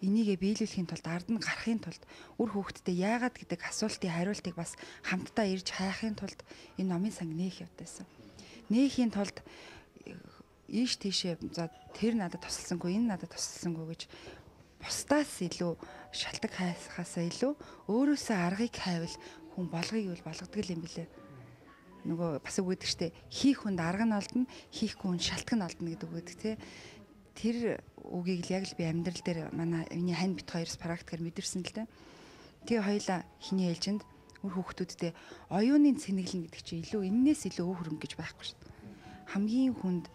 энийгээ биелүүлэхийн тулд ард нь гарахын тулд үр хүүхдтэй яагаад гэдэг асуултын хариултыг бас хамтдаа ирж хайхын тулд энэ номын санг нээх явтайсан. Нээхийн тулд ийш тийшээ за тэр надад тусалсангүй энэ надад тусалсангүй гэж бусдаас илүү шалтаг хайхаасаа илүү өөрөөсөө аргыг хайвал хүн болгоё гэвэл болгодог юм билээ. Нөгөө бас үг гэдэг штэ хийх хүнд арга нь олдно, хийхгүй хүн шалтаг нь олдно гэдэг үг гэдэг тий. Тэр үгийг л яг л би амьдрал дээр манай миний хань бит хоёроос практикээр мэдэрсэн л дээ. Тэгээ хоёлаа хиний ээлжинд үр хүүхдүүдтэй оюуны цэнэглэн гэдэг чинь илүү эннээс илүү өв хөрөнгө гэж байхгүй шүү дээ. Хамгийн хүнд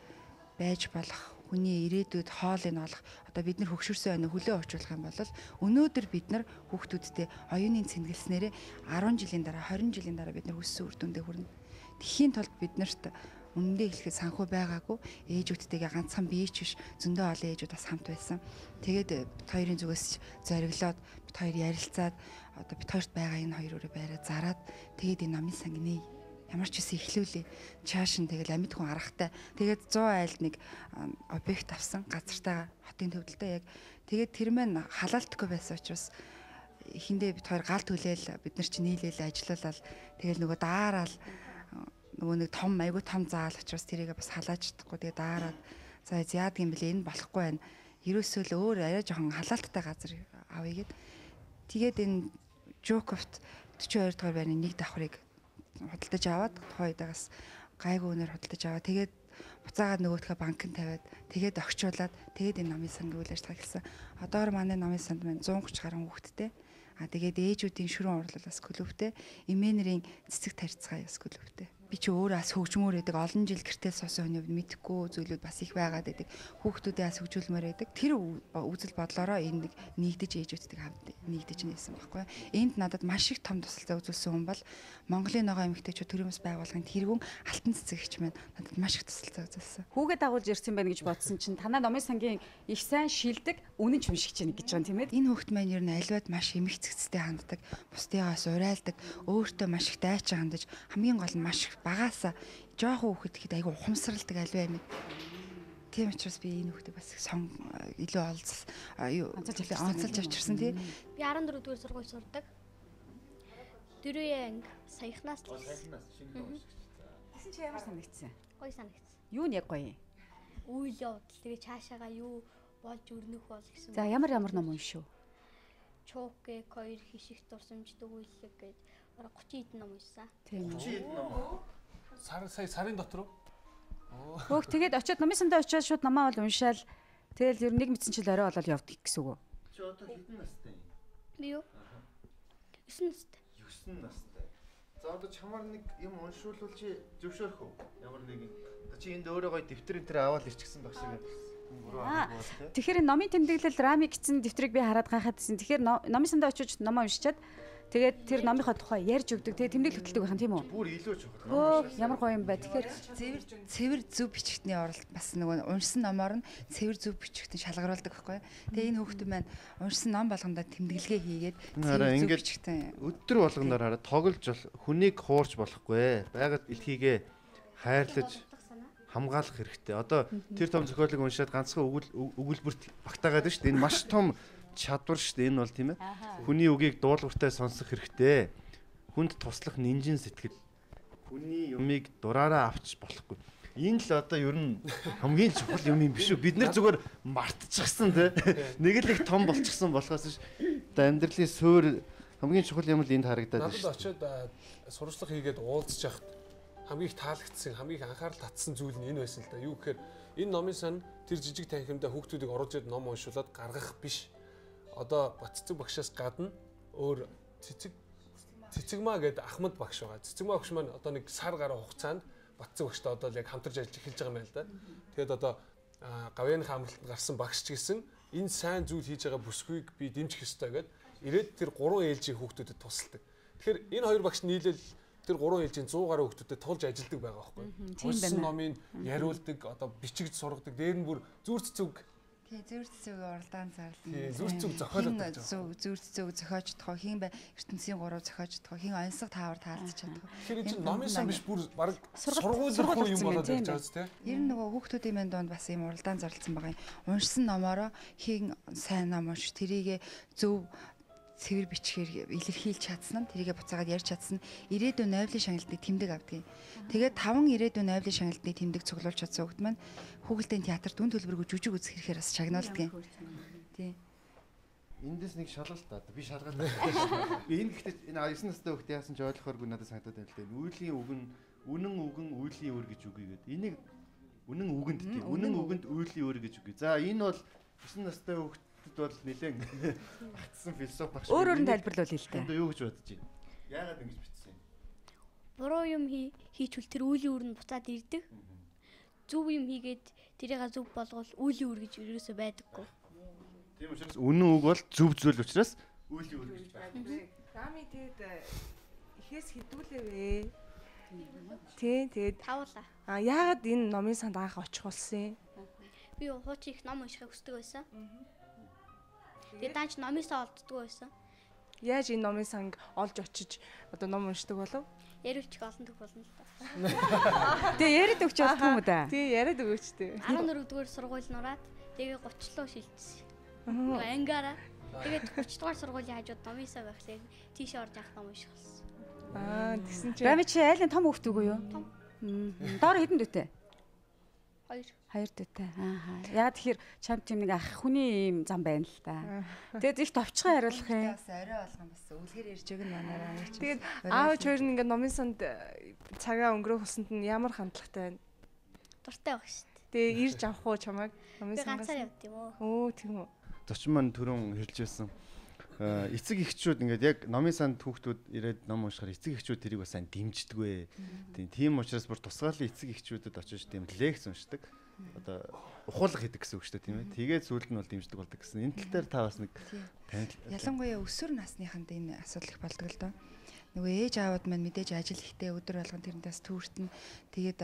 байж болох хүний ирээдүйд хоолыг нь олох одоо бид нар хөгшөрсөн байна хөлөө очуулах юм бол өнөөдөр бид нар хүүхдүүдтэй оюуны цэнгэлснээрээ 10 жилийн дараа 20 жилийн дараа бид нар өссөн үр дүндээ хүрнэ. Тэхийн тулд бид нарт үнэндээ хэлэхэд санхүү байгаагүй ээжүүдтэйгээ ганцхан би ч биш зөндөө олон ээжүүд бас хамт байсан. Тэгээд бит хоёрын зүгээс зориглоод бит хоёр ярилцаад одоо бит хоёрт байгаа энэ хоёр өрөө байраа зараад тэгээд энэ номын санг нээ. Ямар ч үсэн эхлүүлээ. Чааш нь тэгэл амьд хүн аргатай. Тэгээд 100 айлд нэг объект авсан газартайгаа хотын төвдөлтөө яг тэгээд тэр мэн халаалтгүй байсан учраас эхэндээ бит хоёр гал түлээл бид нар чи нийлээл ажиллаулаад тэгэл нөгөө daarаал нөгөө нэг том айгүй том заал учраас тэрийг бас халааж чадахгүй тэгээ daarаад за яадаг юм бэлээ энэ болохгүй байна. Ерөөсөө л өөр арай жоохон халаалттай газар авъя гэд. Тэгээд энэ Жуковт 42 дугаар байрны нэг давхрыг худалдаж аваад тухайн үедээс гайгүй үнээр худалдаж аваад тэгээд буцаагаад нөгөөдхөө банкнд тавиад тэгээд огчуулаад тэгээд энэ номын сангийн үйл ажиллагаа эхэлсэн. Одоогор манай номын санд маань 130 гаруй хүүхэдтэй. А тэгээд ээжүүдийн шүрэн урлал бас клубтэй, эмээнэрийн цэцэг тарьцгаа бас клубтэй. Би чи өөрөө бас хөгжмөр байдаг. Олон жил гэртээ суусан хүний хувьд мэдэхгүй зүйлүүд бас их байгаад байдаг. Хүүхдүүдээ бас хөгжүүлмээр байдаг. Тэр үзэл бодлороо энэ нэг нэгдэж ээжүүдтэй хамт нэгдэж нээсэн байхгүй. Энд надад маш их том тусалцаа үзүүлсэн хүн бол Монголын ногоо эмэгтэйчүүд төрийн бас байгууллагын тэргүүн Алтан цэцэг эгч маань надад маш их тусалцаа үзүүлсэн. Хүүгээ дагуулж ирсэн байна гэж бодсон чинь танаа номын сангийн их сайн шилдэг үнэн ч уншигч байна гэж байгаа юм тийм ээ. Энэ хүүхд маань ер нь аливаад маш эмх цэгцтэй ханддаг, бусдыгаас урайлдаг, өөртөө маш их дайчин хандаж, хамгийн гол нь маш их багаасаа жоохон хүүхэд гэхэд айгүй ухамсарладаг аливаа юм. Тийм учраас би энэ хүүхдийг бас илүү онцолж авчирсан тий. Би 14 дугаар сургууль сурдаг. Дөрвөн анги саяхнаас л. Саяхнаас шинэ уншигч. Тэгсэн чи ямар санагдсан? Гоё санагдсан. Юу нь яг гоё юм? Үйл явдал тэгээ цаашаага юу болж өрнөх бол гэсэн. За ямар ямар ном уншив? Чук, хоёр хишиг дурсамждаг үйлэг гээд бараг 30 хэдэн ном уншсан. Тийм үү. 30 хэдэн ном. Сар сая сарын дотор уу? Хөөх тэгээд очиод номын сандаа очиод шууд номоо бол уншаал тэгэл ер нь нэг мэдсэн чил орой болол явдаг гэсэн үг үү? Чи одоо хэдэн настай юм? Би юу? 9 настай. 9 настай. За одоо чамаар нэг юм уншуулвал чи зөвшөөрөх үү? Ямар нэг одоо чи энд өөрөө гоё дэвтэр энэ төр аваад ирчихсэн баг шиг. Тэгэхээр номын тэмдэглэл Рами гэсэн дэвтрийг би хараад гайхаад байсан. Тэгэхээр номын сандаа очиж номоо уншичаад тэгээд тэр номынхоо тухай ярьж өгдөг. Тэгээд тэмдэглэл хөтэлдэг байх юм тийм үү? Бүр илүү чухал. Өө ямар гоё юм бэ. Тэгэхээр цэвэр зөв бичгтний оролт бас нөгөө уншсан номоор нь цэвэр зөв бичгтэн шалгаруулдаг байхгүй. Тэгээ энэ хүүхдэн маань уншсан ном болгондоо тэмдэглэгээ хийгээд цэвэр зөв бичгтэн өдөр болгоноор хараа тоглож хүнийг хуурч болохгүй. Байгаль дэлхийгээ хайрлаж хамгаалах хэрэгтэй. Одоо тэр том зохиолыг уншаад ганцхан өгүүлбэрт багтаагаад байна шүү дээ. Энэ маш том чадвар шүү дээ. Энэ бол тийм ээ. Хүний үгийг дуулууртай сонсох хэрэгтэй. Хүнд туслах нинжин сэтгэл. Хүний юмыг дураараа авч болохгүй. Энэ л одоо ер нь хамгийн чухал юм юм биш үү? Бид нэр зүгээр мартчихсан тий. Нэг л их том болчихсон болохоос ш. Одоо амьдралын суур хамгийн чухал юм л энд харагдаад байна шүү. Надад очиод сурчлага хийгээд уулзчих яхад хамгийн их таалагдсан, хамгийн их анхаарал татсан зүйл нь энэ байсан л да. Юу гэхээр энэ номын сан тэр жижиг танхимдаа хүүхдүүдийг оруулж ирээд ном уншуулад гаргах биш. Одоо Бат цэцэг багшаас гадна өөр Цэцэгмаа гэдэг Ахмад багш байгаа. Цэцэгмаа багш маань одоо нэг сар гаруй хугацаанд Бат цэцэг багштай одоо яг хамтарч ажиллаж эхэлж байгаа юм байна л да. Тэгээд одоо гавьяаныхаа амралтанд гарсан багш ч гэсэн энэ сайн зүйл хийж байгаа бүсгүйг би дэмжих ёстой гэд ирээд тэр 3 ээлжийн хүүхдүүдэд тусалдаг. Тэгэхээр энэ хоёр багш нийлээл тэр 3 ээлжийн 100 гаруй хүүхдүүдэд тулж ажилдаг байгаа байхгүй. Уншсан номыг яриулдаг, одоо бичигд сургадаг, дээр нь бүр зүр цэцэг. Тий, зүр цэцэг уралдаан зарлана. Тий, зүр цэцэг зохиолоод байж байгаа. Зүр цэцэг зохиож чадах, хин бай ертөнцийн гурав зохиож чадах, хин онцлог таавар таалцж чадах. Тэгэхээр энэ чинь номын сан биш бүр баг сургууль руу юм болоод явж байгаа зү тий. Ер нь нөгөө хүүхдүүдийн маань дунд бас ийм уралдаан зарласан байгаа юм. Уншсан номоороо хин сайн ном унш, тэрийгэ зөв цэвэр бичгээр илэрхийлж чадсан нь тэрийгэ буцаагаад ярьж чадсан нь ирээдүйн нойлын шагналтны тэмдэг авдаг. Тэгээд 5 ирээдүйн нойлын шагналтны тэмдэг цуглуулж чадсан хүүхд маань хүүхэлдэйн театрт үн төлбөргүй жүжиг үзэх хэрэгээр бас шагнуулдаг. Тийм. Эндээс нэг шалгалт даа. Би шалгалт. Би энэ гэхдээ энэ 9 настай хүүхд яасан ч ойлгохооргүй надад санагдаад байна л дээ. Үйлийн үг нь үнэн үгэн үйлийн үр гэж үгүй гэдэг. Энийг үнэн үгэнд тийм. Үнэн үгэнд үйлийн үр гэж үгүй. За энэ бол 9 настай хүүхд бол нэлээд багтсан философи багш. Өөрөөр нь тайлбарлуул л дээ. Одоо юу гэж бодож байна? Яагаад ингэж бичсэн юм? Буруу юм хийчихвэл тэр үйлийн үр нь буцаад ирдэг. Зөв юм хийгээд тэрийг зөв болгол үйлийн үр гэж ерөөсөө байдаггүй. Тийм учраас үнэн үг бол зөв зүйл учраас үйлийн үр гэж байдаг. Рами тэгээд ихээс хэдүүлээвэ? Тийм тэгээд тавлаа. А яагаад энэ номын санд анх очих болсон юм? Би хуучин их ном уншихыг хүсдэг байсан. Тэгээд даанч номынсаа олддгоо байсан. Яаж энэ номын санг олж очиж одоо ном уншдаг болов? Яриулчих олон төх болно л да. Тэгээ яриад өгч болдгоо юм уу да? Тий, яриад өгөөч тий. 14 дугаар сургууль нураад тэгээ 30 руу шилжсэн. Ангаараа. Тэгээд 30 дугаар сургуулийн хажууд номынсаа байхлаа. Тийшээ орж анх ном унших болсон. Аа, тэгсэн чинь Рами чи айлын том хүүхд үгүй юу? Том. Доор хэдэн дүүтэй? 2. 2 дүүтэй. Ааха. Яа тэгэхээр чамд тийм нэг ах хүний юм зам байна л та. Тэгээд их товчхон хариулах юм. Бас орой болгон бас үлгэр ярьж өгнө манаараа. Тэгээд аав хоёр нь ингээд номын санд цагаа өнгөрөөх усанд нь ямар хандлагатай байна? Дуртай баг шүү дээ. Тэгээ ирж авах уу чамайг номын Би сангаас? ганцаар явд юм уу? Өө тийм үү. Зочин маань түрүүн хэлж байсан. Эцэг эхчүүд ингээд яг номын санд хүүхдүүд ирээд ном уншихаар эцэг эхчүүд тэрийг бас сайн дэмждэггүй. Тийм учраас бүр тусгаарлын эцэг эхчүүдэд очиж тийм лекц уншдаг. Одоо ухуулга хийдэг гэсэн үг шүү дээ, тийм ээ. Тэгээд сүүлд нь бол дэмждэг болдог гэсэн. Энэ тал дээр та бас нэг танил. Ялангуяа өсвөр насныханд энэ асуудал их болдог л доо. Нөгөө ээж аауд маань мэдээж ажил ихтэй өдөр болгон тэрнээс түүртэн. Тэгээд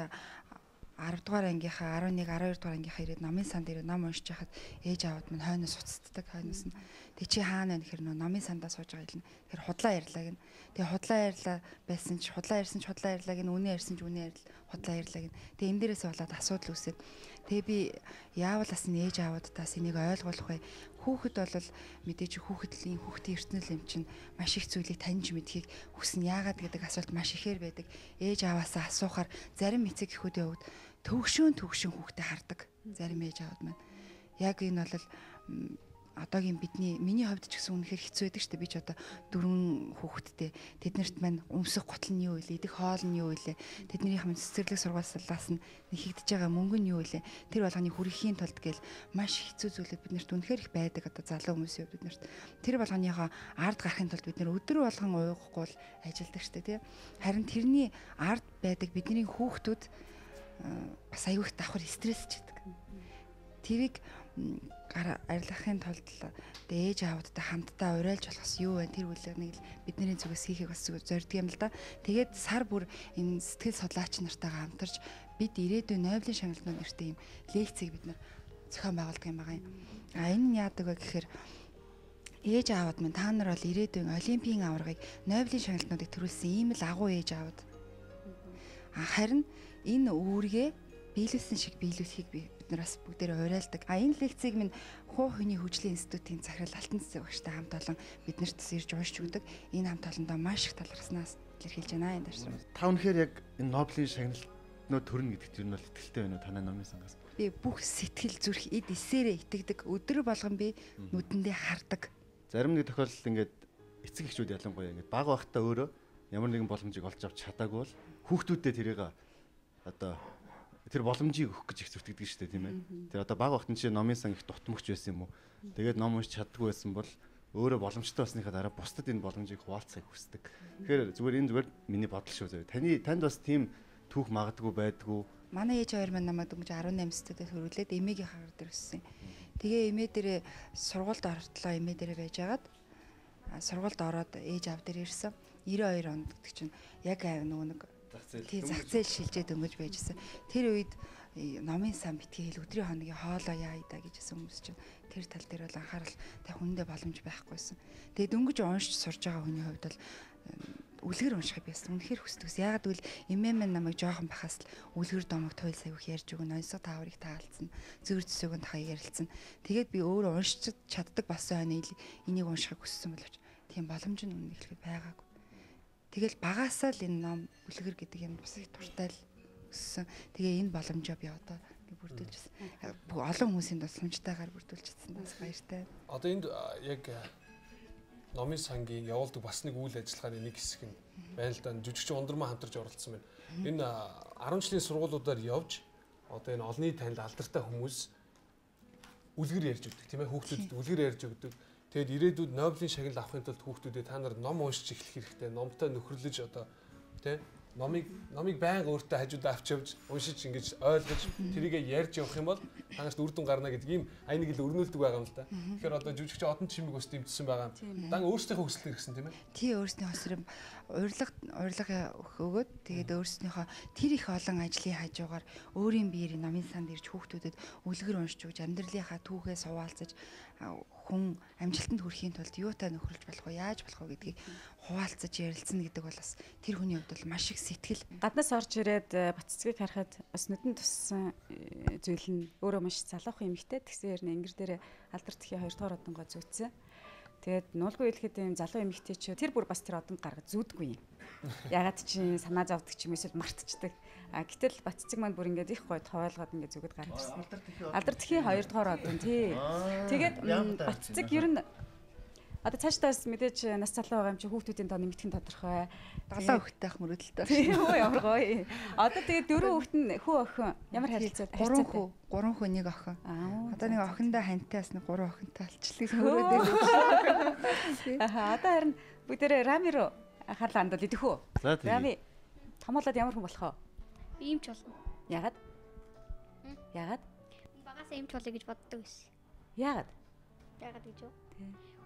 10 дугаар ангийнхаа 11 12 дугаар ангийнхаа ирээд номын санд ирээд ном уншиж хахад ээж аауд минь хойноос уцтдаг, хойноос нь. Тэг чи хаана вэ гэхээр нөө номын сандаа сууж байгаа хэлнэ. Тэгэхээр худлаа ярьлаа гэнэ. Тэгээ худлаа ярьлаа байсан ч худлаа ярьсан ч худлаа ярьлаа гэнэ, үнэ ярьсан ч үнэ ярьл худлаа ярьлаа гэнэ. Тэгээ энэ дээрээс болоод асуудал үүсээд. Тэгээ би яавал бас энэ ээж аауд таас энийг ойлгуулах вэ? Хүүхэд бол мэдээж хүүхэдлийн хүүхдийн ертөнцийн юм чинь маш их зүйлийг таньж мэдхийг хүснэ. Яагаад гэдэг асуулт маш ихээр байдаг. Ээж ааваасаа асуухаар зарим эцэг эхүүдийн хувьд төвшөөн хүүхдээ хардаг. Зарим ээж аауд маань. Яг энэ бол одоогийн бидний миний хувьд ч гэсэн үнэхээр хэцүү байдаг шүү дээ. Би ч одоо 4 хүүхэдтэй. Тэднэрт маань өмсөх гутал нь юу вэ? Идэх хоол нь юу вэ? Тэднийх минь цэцэрлэг сургуулиас нь нэхэгдэж байгаа мөнгө нь юу вэ? Тэр болгоны хүргэхийн тулд гээл маш хэцүү зүйлүүд биднэрт үнэхээр их байдаг. Одоо залуу хүмүүсийн хувьд биднэрт тэр болгоныхоо ард гарахын тулд бид нэр өдөр болгон уйгахгүй л ажилдаг шүү дээ, тий. Харин тэрний ард байдаг бидний хүүхдүүд бас аюу их давхар стрессчдэг. Тэрийг арилгахын тулд ээж аавуудтай хамтдаа уриалж болохос юу вэ? Тэр үлэг нэг л бидний зүгээс хийхийг бас зордго юм л да. Тэгээд сар бүр энэ сэтгэл судлаач нартайгаа хамтарч бид ирээдүйн Нобелийн шагналнууд нэртэй юм лекцийг бид нар зохион байгуулдаг юм байгаа юм. А энэ нь яадаг вэ гэхээр ээж аауд минь та нар бол ирээдүйн олимпийн аваргыг Нобелийн шагналтнуудыг төрүүлсэн ийм л агуу ээж аауд. А харин энэ үүргээ биелүүлсэн шиг биелүүлэхийг бид нар бас бүгдээрээ уриалдаг. А энэ лекцийг минь хуу хүний хөгжлийн институтийн захирал Алтан цэцэг багштай хамт олон биднэрт ирж уншиж өгдөг. Энэ хамт олондоо маш их талархснаас илэрхийлж байна энэ дарс. Та үнэхээр яг энэ Нобелийн шагналтнууд төрнө гэдэгт ер нь бол итгэлтэй байна уу танай номын сангаас? Би бүх сэтгэл зүрх эд эсээрээ итгэдэг. Өдөр болгон би нүдэндээ хардаг. Зарим нэг тохиолдолд ингээд эцэг эхчүүд ялангуяа ингээд бага байхдаа өөрөө ямар нэгэн боломжийг олж авч чадаагүй бол хүүхдүүдэд тэрийг одоо тэр боломжийг өгөх гэж их зүтгэдэг шүү дээ, тийм ээ. Тэр одоо бага багтан чинь номын сан их дутмагч байсан юм уу? Тэгээд ном уншиж чаддгүй байсан бол өөрөө боломжтой болсныхаа дараа бусдад энэ боломжийг хуваалцахыг хүсдэг. Тэгэхээр зүгээр энэ зүгээр миний бодол шүү заяа. Танд бас тийм түүх магадгүй байдгүй. Манай ээж хоёр маань намайг дөнгөж 18 настай төрүүлээд эмээгийн хагаар дээр өссөн. Тэгээ эмээ дээрээ сургуульд ортлоо эмээ дээрээ байжгаад сургуульд ороод ээж аав дээр ирсэн. 92 онд гэдэг чинь яг нөгөө нэг зах зээл шилжээд дөнгөж байжсэн. Тэр үед номын сан битгий хэл өдрийн хоногийн хоолоо яая да гэжсэн хүмүүс чинь тэр тал дээр бол анхаарал тавих хүндээ боломж байхгүйсэн. Тэгээ дөнгөж уншиж сурж байгаа хүний хувьд бол үлгэр уншихыг би бас үнэхээр хүсдэг. Яагаад гэвэл эмээ маань намайг жоохон бахаас л үлгэр домог туйл савих ярьж өгнө, онцгой тааврыг таалцсан, зөөр зөсөөг нь тахыг ярилцсан. Тэгээд би өөрөө уншиж чаддаг болсон хойно энийг уншихыг хүссэн боловч тийм боломж нь үнэ хэлэхэд байгаагүй. Тэгэл багасаа л энэ ном үлгэр гэдэг юм бас их дуртай л өссөн. Тэгээ энэ боломжоо би одоо бүрдүүлжсэн. Олон хүмүүсийн тусламжтайгаар бүрдүүлчихсэн. Бас баяртай. Одоо энд яг номын сангийн явуулдаг бас нэг үйл ажиллагааны нэг хэсэг нь байна л да. Жүжигчин Ундрмаа хамтарч оролцсон байна. Энэ 10 жилийн сургуулиудаар явж одоо энэ олонний танил алдартай хүмүүс үлгэр ярьж өгдөг, тийм ээ, хүүхдүүдэд үлгэр ярьж өгдөг. Тэгээд ирээдүйд Нобелийн шагнал авахын тулд хүүхдүүдэд та нар ном уншиж эхлэх хэрэгтэй. Номтой нөхөрлөж одоо тий номыг байнга өөртөө хажуудаа авч явж уншиж ингэж ойлгож тэрийгэ ярьж явах юм бол та нарт үр дүн гарна гэдэг ийм ая нэг л өрнүүлдэг байгаа юм л да. Тэгэхээр одоо жүжигч Одон Чимэг бас дэмжсэн байгаа. Дан өөрсдийнхөө хүсэлтээр гисэн тийм ээ. Тий, өөрснийхөө хүсэлтээр урилга өгөөд тэгээд өөрснийхөө тэр их олон ажлын хажуугаар өөрийн биеэр номын санд ирж хүүхдүүдэд үлгэр уншиж өгч амьдралынхаа түүхээ суваалцаж хүн амжилтанд хүрэхийн тулд юутай нөхөрлөж болох вэ, яаж болох вэ гэдгийг хуваалцаж ярилцсан гэдэг бол бас тэр хүний хувьд бол маш их сэтгэл. Гаднаас орж ирээд Батцэцгийг харахад бас нүдэн туссан зүйл нь өөрөө маш залуухан эмэгтэй. Тэгсэн хэрнээ ингэр дээр алдар тхий 2 дугаар одонгоо зүүцсэн. Тэгээд нуулгүй хэлэхэд ийм залуу эмэгтэй чи тэр бүр бас тэр одон гаргаж зүүдгүй юм. Ягаад чи санаа зовдөг ч юм эсвэл мартчихдаг. А гэтэл Батцэцэг маань бүр ингээд их гоё тойлгоод ингээд зүгэд гарч ирсэн. Алдар тхий 2 дугаар одон тий. Тэгээд Батцэцэг ер нь одоо цаашдаа бас мэдээж нас залуу байгаа юм чи хүүхдүүдийн тоо нэмэгдэх нь тодорхой. 7 хүүхэдтэй ах мөрөөдөлтэй. Тийм үү, ямар гоё. Одоо тэгээд 4 хүүхэд нь хүү охин ямар харилцаа? 3 хүү, 3 хүү нэг охин. Одоо нэг охиндоо хантай бас нэг 3 охинтой болчихлоо мөрөөдөл. Аа одоо харин бүгдээрээ Рами руу анхаарлаа хандуул идэх үү? Рами томоолоод ямар хүн болох вэ? Би эмч болно. Яагаад? Яагаад? Багасаа эмч болъё гэж боддог байсан. Яагаад? Яагаад гэж юу?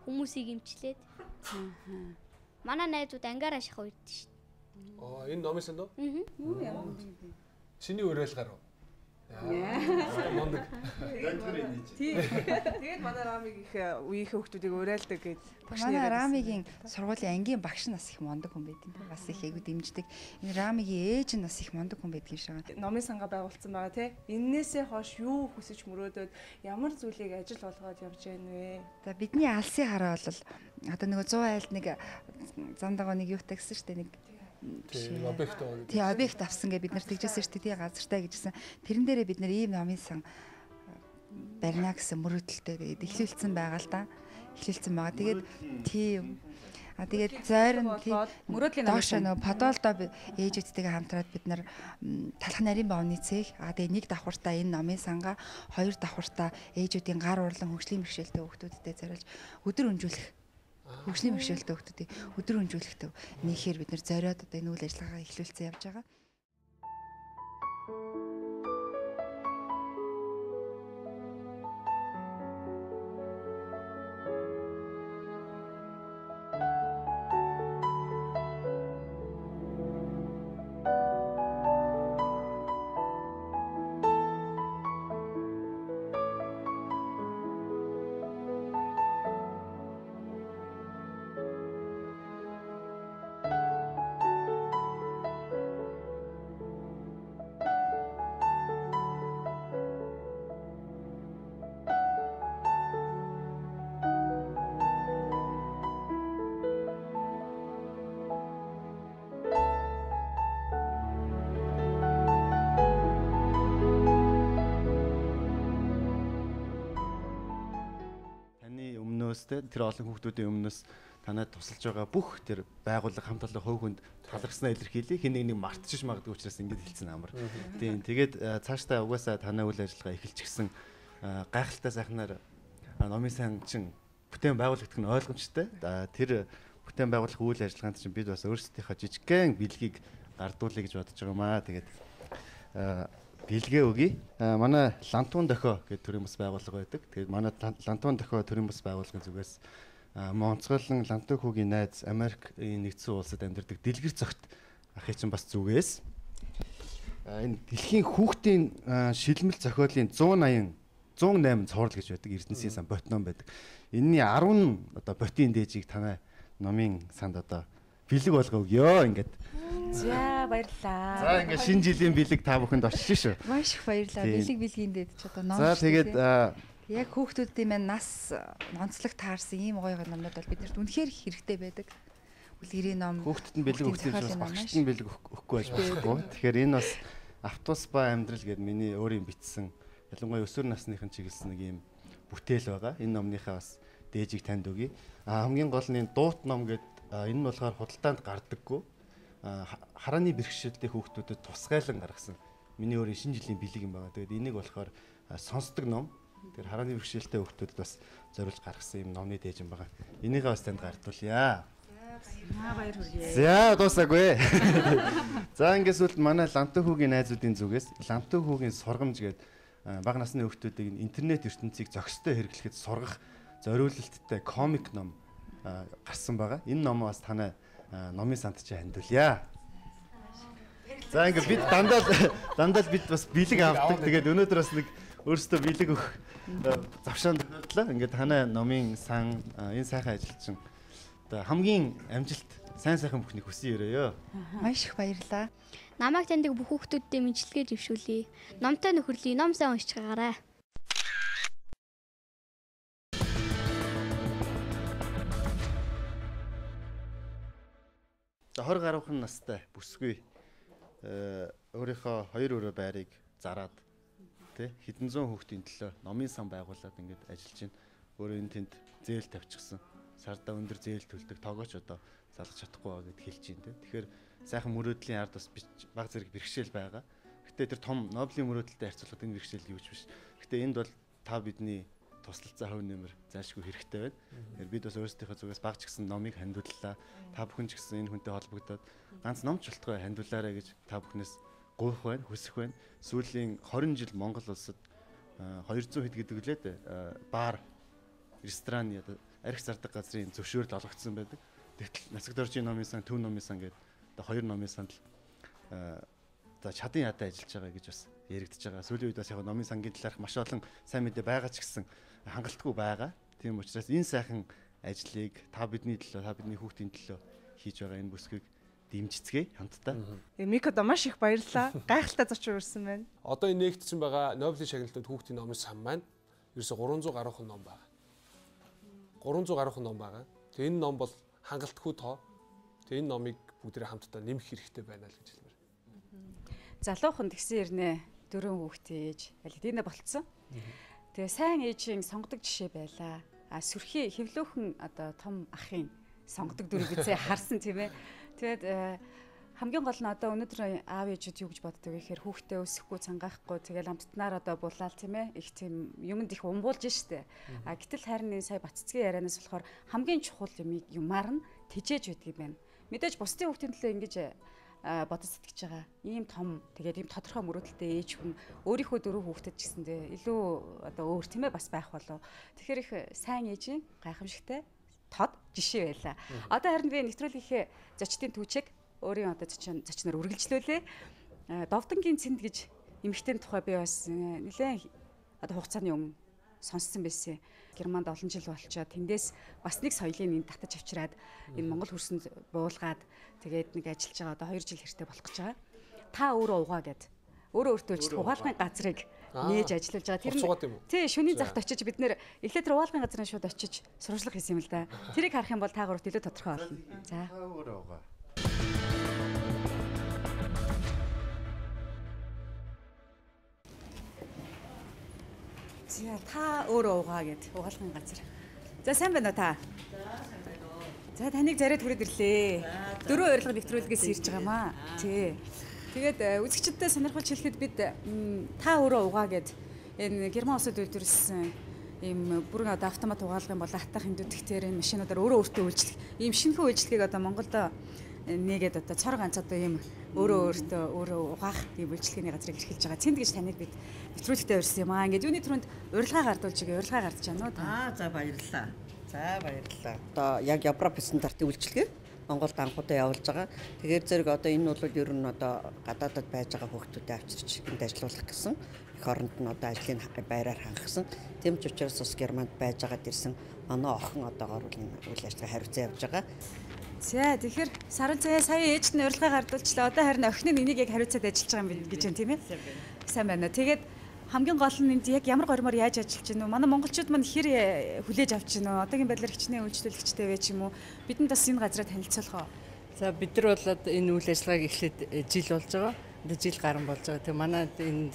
Хүмүүсийг эмчлээд. Манай найзууд ангаараа шах үйдэж шин. Аа энэ номын сан дөө? Аа. Чиний уриалгаар уу? Мондөг. Тэгээд манай Рамиг их үеийнхээ хүүхдүүдийг уриалдаг гэж багш манай Рамигийн сургуулийн ангийн багш нь бас их мондөг хүн байдаг. Бас их айгу дэмждэг. Энэ Рамигийн ээж нь бас их мондөг хүн байдаг юм шиг. Номын сангаа байгуулсан байгаа тий. Эннээсээ хойш юу хүсэж мөрөөдөөд ямар зүйлийг ажил болгоод явж байна вэ? За бидний алсын хараа бол одоо нөгөө 100 айлд нэг зам дагуу нэг юутай гэсэн шүү дээ нэг объект байгаа. Тий, объект авсан гэж бид нар тэгжсэн шүү дээ. Тий, газартай гэжсэн. Тэрэн дээрээ бид нар ийм номын сан барина гэсэн мөрөөдөлтэй тэгээд эхлүүлсэн байгаа л да. Эхлүүлсэн байгаа. Тэгээд тийм. А тэгээд зойрон мөрөөдлийн номын сан нөгөө Подолдо ээжүүдтэйгээ хамтраад бид нар талх нарийн бовны цех а тэгээд нэг давхартаа энэ номын сангаа, хоёр давхартаа ээжүүдийн гар урлан хөгжлийн бэрхшээлтэй хүүхдүүдтэй зориулж өдөр өнжүүлэх хөгжлийн бэрхшээлтэй хүүхдүүдийг өдөр өнжүүлэхдээ нийхээр бид нэр зориод одоо энэ үйл ажиллагаагаа эхлүүлсэн явж байгаа. Тэр олон хүүхдүүдийн өмнөөс танад тусалж байгаа бүх тэр байгууллага хамт олон хувь хүнд талархснаа илэрхийлье. Хин нэг нэг мартчих магадгүй учраас ингэж хэлсэн амар. Тийм. Тэгээд цаашдаа угаасаа танай үйл ажиллагаа эхэлчихсэн гайхалтай сайхнаар номын сан чин бүтээн байгуулагдах нь ойлгомжтой. Тэр бүтээн байгуулах үйл ажиллагаанд чинь бид бас өөрсдийнхөө жижигхэн бэлгийг гардуулъя гэж бодож байгаа юм аа. Тэгээд бэлгээ өгье. Манай Лантун дохио гэдэг төрийн бас байгууллага байдаг. Тэгээд манай Лантун дохио төрийн бас байгууллагын зүгээс Монцголон Лантун хүүгийн найз Америкийн нэгдсэн улсад амьдардаг Дэлгэр цогт ахын чинь бас зүгээс энэ дэлхийн хүүхдийн шилмэл зохиолын 180 108 цуврал гэж байдаг. Эрдэнэсийн сан ботном байдаг. Энийний 10 одоо ботын дээжийг танай номын санд одоо бэлэг болгоо өгөө ингээд. За баярлалаа. За ингээд шинэ жилийн бэлэг та бүхэнд очиж шүү. Маш их баярлалаа. Бэлэг бэлгийн дээд ч одоо ном. За тэгээд яг хүүхдүүдийн маань нас онцлог таарсан ийм гоё гоё номнууд бол биднэрт үнэхээр хэрэгтэй байдаг. Үлгэрийн ном. Хүүхдэд нь бэлэг өгсөн чинь бас багшд нь бэлэг өгөхгүй байж болохгүй. Тэгэхээр энэ бас автобус ба амьдрал гэдэг миний өөрийн бичсэн ялангуяа өсвөр насныхан чиглэсэн нэг ийм бүтээл байгаа. Энэ номныхаа бас дээжийг танд өгье. А хамгийн гол нь энэ дуут ном гэдэг энэ нь болохоор худалдаанд гардаггүй. Харааны бэрхшээлтэй хүүхдүүдэд тусгайлан гаргасан миний өөрийн шинэ жилийн бэлэг юм байгаа. Тэгээд энийг болохоор сонсдог ном. Тэр харааны бэрхшээлтэй хүүхдүүдэд бас зориулж гаргасан юм номны дээж юм байгаа. Энийгээ бас танд гардуулъя. Баяр хүргэе. За дуусаагүй. За ингээд сүлд манай Лантуу хүүгийн найзуудын зүгээс Лантуу хүүгийн сургамж гээд бага насны хүүхдүүдийг интернет ертөнцийг зохистой хэрэглэхэд сургах зориулалттай комик ном гарсан байгаа. Энэ номоо бас танай номын санд чи хандуулъя. За ингээд бид дандаа л бид бас бэлэг авдаг. Тэгээд өнөөдөр бас нэг өөрсдөө бэлэг өгөх завшаан тохиолдлоо. Ингээд танай номын сан энэ сайхан ажилчин одоо хамгийн амжилт сайн сайхан бүхнийг хүсэн өрөөё. Маш их баярлалаа. Намайг таньдаг бүх хүүхдүүддээ мэдлэгээ жившүүлье. Номтой нөхөрлөе, ном сайн уншиж байгаарай. За 20 гаруйхан настай бүсгүй өөрийнхөө хоёр өрөө байрыг зараад тий хэдэн зуун хүүхдийн төлөө номын сан байгуулад ингээд ажиллаж байна. Өөрөө энэ тэнд зээл тавьчихсан. Сардаа өндөр зээл төлдөг тоогооч одоо залгаж чадахгүй байгаа гэд хэлж байна тий. Тэгэхээр сайхан мөрөөдлийн ард бас баг зэрэг бэрхшээл байгаа. Гэтэ тэр том Нобелийн мөрөөдөлтэй харьцуулахад энэ бэрхшээл юу ч биш. Гэтэ энд бол та бидний туслалцаа хувь нэмэр зайлшгүй хэрэгтэй байна. Тэгэхээр бид бас өөрсдийнхөө зүгээс баг ч гэсэн номыг хандууллаа. Та бүхэн ч гэсэн энэ хүнтэй холбогдоод ганц номч болтгой хандуулаарай гэж та бүхнээс гуйх байна, хүсэх байна. Сүүлийн 20 жил Монгол улсад 200 хэд гэдэг лээ дээ бар, рестораны одоо арх зардаг газрын зөвшөөрөл олгогдсон байдаг. Тэгтэл Нацагдоржийн номын сан, Төв номын сан гэдэг одоо хоёр номын санд одоо чадан ядаа ажиллаж байгаа гэж бас яригдж байгаа. Сүүлийн үед бас яг номын сангийн талаарх маш олон сайн мэдээ байгаа ч гэсэн хангалтгүй байгаа. Тийм учраас энэ сайхан ажлыг та бидний төлөө, та бидний хүүхдийн төлөө хийж байгаа энэ бүсгийг дэмжицгээе хамтдаа. Микодо маш их баярлалаа. Гайхалтай зочин урьсан байна. Одоо энэ нэгтсэн байгаа Нобелийн шагналтай хүүхдийн номын сан маань ерөөсө 300 гаруйхан ном байгаа. 300 гаруйхан ном байгаа. Тэгээ энэ ном бол хангалтгүй тоо. Тэгээ энэ номыг бүгдээрээ хамтдаа нэмэх хэрэгтэй байна л гэж хэлмээр. Залуухан тэгсэн ирнэ дөрөв хүүхдээ ээж аль хэдийнэ болцсон. Тэгээ сайн ээжийн сонгодог жишээ байлаа. А сүрхий хевлөөхөн одоо том ахын сонгодог дүрийг бицээ харсан тийм ээ. Тэгээд хамгийн гол нь одоо өнөөдөр аав ээжүүд юу гэж боддог вэ гэхээр хүүхдээ өсөхгүй цангаахгүй тэгэл амттнаар одоо булаал тийм ээ их тийм юмд их умбуулж штэ. А гэтэл харин энэ сая Баццгийн ярианаас болохоор хамгийн чухал юмыг юмар нь тэжээж байдаг юм байна. Мэдээж бусдын хүүхдийн төлөө ингэж бодож сэтгэж байгаа. Ийм том тэгээд ийм тодорхой мөрөөдөлтэй ээж хүн өөрийнхөө дөрөв хүүхдэд ч гэсэндээ илүү одоо өөр тийм ээ бас байх болов. Тэгэхээр их сайн ээжийн гайхамшигтай тод жишээ байлаа. Одоо харин би нэвтрүүлгийнхээ зочдын түүчийг өөрийн одоо зочноор үргэлжлүүлээ. Довдонгийн цэнд гэж эмэгтэйн тухай би бас нэлээд одоо хугацааны өмнө сонссон байсан. Германд олон жил болчоод тэндээс бас нэг соёлын энд татаж авчираад энэ Монгол хөрсөнд буулгаад тэгээд нэг ажиллаж байгаа одоо 2 жил хэртэй болох гэж байгаа. Та өөрөө угаа гэд. Өөрөө өөртөө үйлчлэх угаалгын газрыг нээж ажиллаж байгаа. Тэр нь тий шөнийн захт очиж бид нэр эхлээд тэр угаалгын газрын шууд очиж сурвалжлага хийсэн юм л да. Тэрийг харах юм бол та гуравт илүү тодорхой болно. За. Та өөрөө угаа. За та өөрөө угаа гэд угаалгын газар. За сайн байна уу та? За сайн байна уу. За таныг зарид хүрээд ирлээ. Дөрөв урилга нэвтрүүлгээс ирж байгаа маа. Тий. Тэгээд үзэгчдэд сонирхолж хэлэхэд бид та өөрөө угаа гэд энэ Герман улсад үйлдвэрлэсэн ийм бүрэн одоо автомат угаалгын бол атах хиндүүдхтэр энэ машинуудаар өөрөө өөртөө үйлчлэх ийм шинэхэн үйлчлэгийг одоо Монголд нэгээд одоо цор ганц одоо ийм өөрөө өөртөө өөрөө угаах ийм үйлчлэгээний газрыг эрхэлж байгаа. Цэнд гэж таныг бид нэвтрүүлэгтээ урьсан юм аа. Ингээд юуны түрүүнд урилга гардуулж байгаа, урилга гардж байна уу та? Аа за баярлалаа. За баярлалаа. Одоо яг Европ стандартын үйлчлэгээ Монголд анхудаа явуулж байгаа. Тэгэхээр зэрэг одоо энэ бол ер нь одоо гадаадад байж байгаа хүүхдүүдэд авчирч энд ажиллуулах гэсэн эх оронд нь одоо ажлын байраар хангасан. Тийм ч учраас бас Германд байж байгаад ирсэн манай охин одоогоор үйл ажиллагаа хариуцсан явж байгаа. За тэгэхээр саран цаа сая ээж нь урилга гардуулчлаа. Одоо харин охин нь энийг яг хариуцаад ажиллаж байгаа юм гэж байна тийм ээ. Сайн байна. Тэгээд хамгийн гол нь энд яг ямар гормоор яаж ажиллаж байна вэ? Манай монголчууд маань хэр хүлээж авч байна вэ? Одоогийн байдлаар хичнээн үйлчлүүлэгчтэй вэ ч юм уу? Бидэнд бас энэ газраа танилцуулах уу? За бид нар бол энэ үйл ажиллагааг эхлээд жил болж байгаа. Одоо жил гарan болж байгаа. Тэгээ манай энд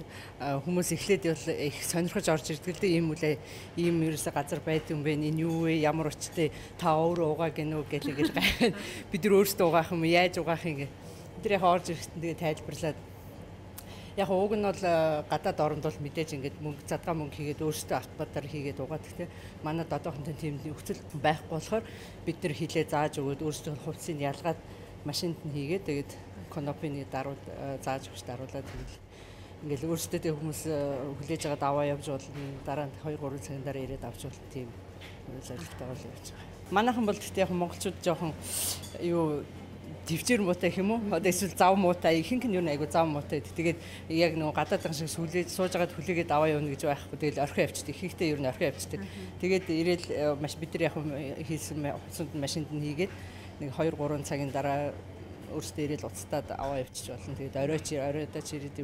хүмүүс эхлээд бол их сонирхож орж ирдэг л дээ. Ийм үлээ ийм ерөөсө газар байдаг юм бэ? Энэ юу вэ? Ямар учиртай та өөрөө угаа гэнэ үү гэлээ гайхаад бид нар өөрсдөө угаах юм яаж угаах юм гэ. Бид нар яг орж ирэхэд тэгээ тайлбарлаад яг уг нь бол гадаад оронд бол мэдээж ингээд мөнгө задгаа мөнгө хийгээд өөрсдөө автоматар хийгээд угаад гэхдээ манай одоохонтой тийм нөхцөл байхгүй болохоор бид нар хилээ зааж өгөөд өөрсдөө хувцсыг ялгаад машинд нь хийгээд тэгээд кнопыг даруул зааж өгч даруулаад тэгэл ингээл өөрсдөө тэг хүмүүс хүлээж байгаа даваа явж болно дараа нь 2 3 цагийн дараа ирээд авч болно тийм зорилготойгоор л явж байгаа. Манайхан бол гэхдээ яг монголчууд жоохон юу төвчээр муутай гэх юм уу? Одоо эсвэл зав муутай ихэнх нь юу нэг айгу зав муутай. Тэгээд яг нөгөө гадаадхан шиг сүлээд сууж байгаад хүлээгээд аваа явна гэж байхгүй. Тэгэл орхио явчихдаг. Ихэнхдээ ер нь орхио явчихдаг. Тэгээд ирээл маш бид нар яг хийсэн хувцсанд машинд нь хийгээд нэг 2 3 цагийн дараа өөрсдөө ирээл уцтаад аваа явчих болно. Тэгээд оройдоо ч ирээд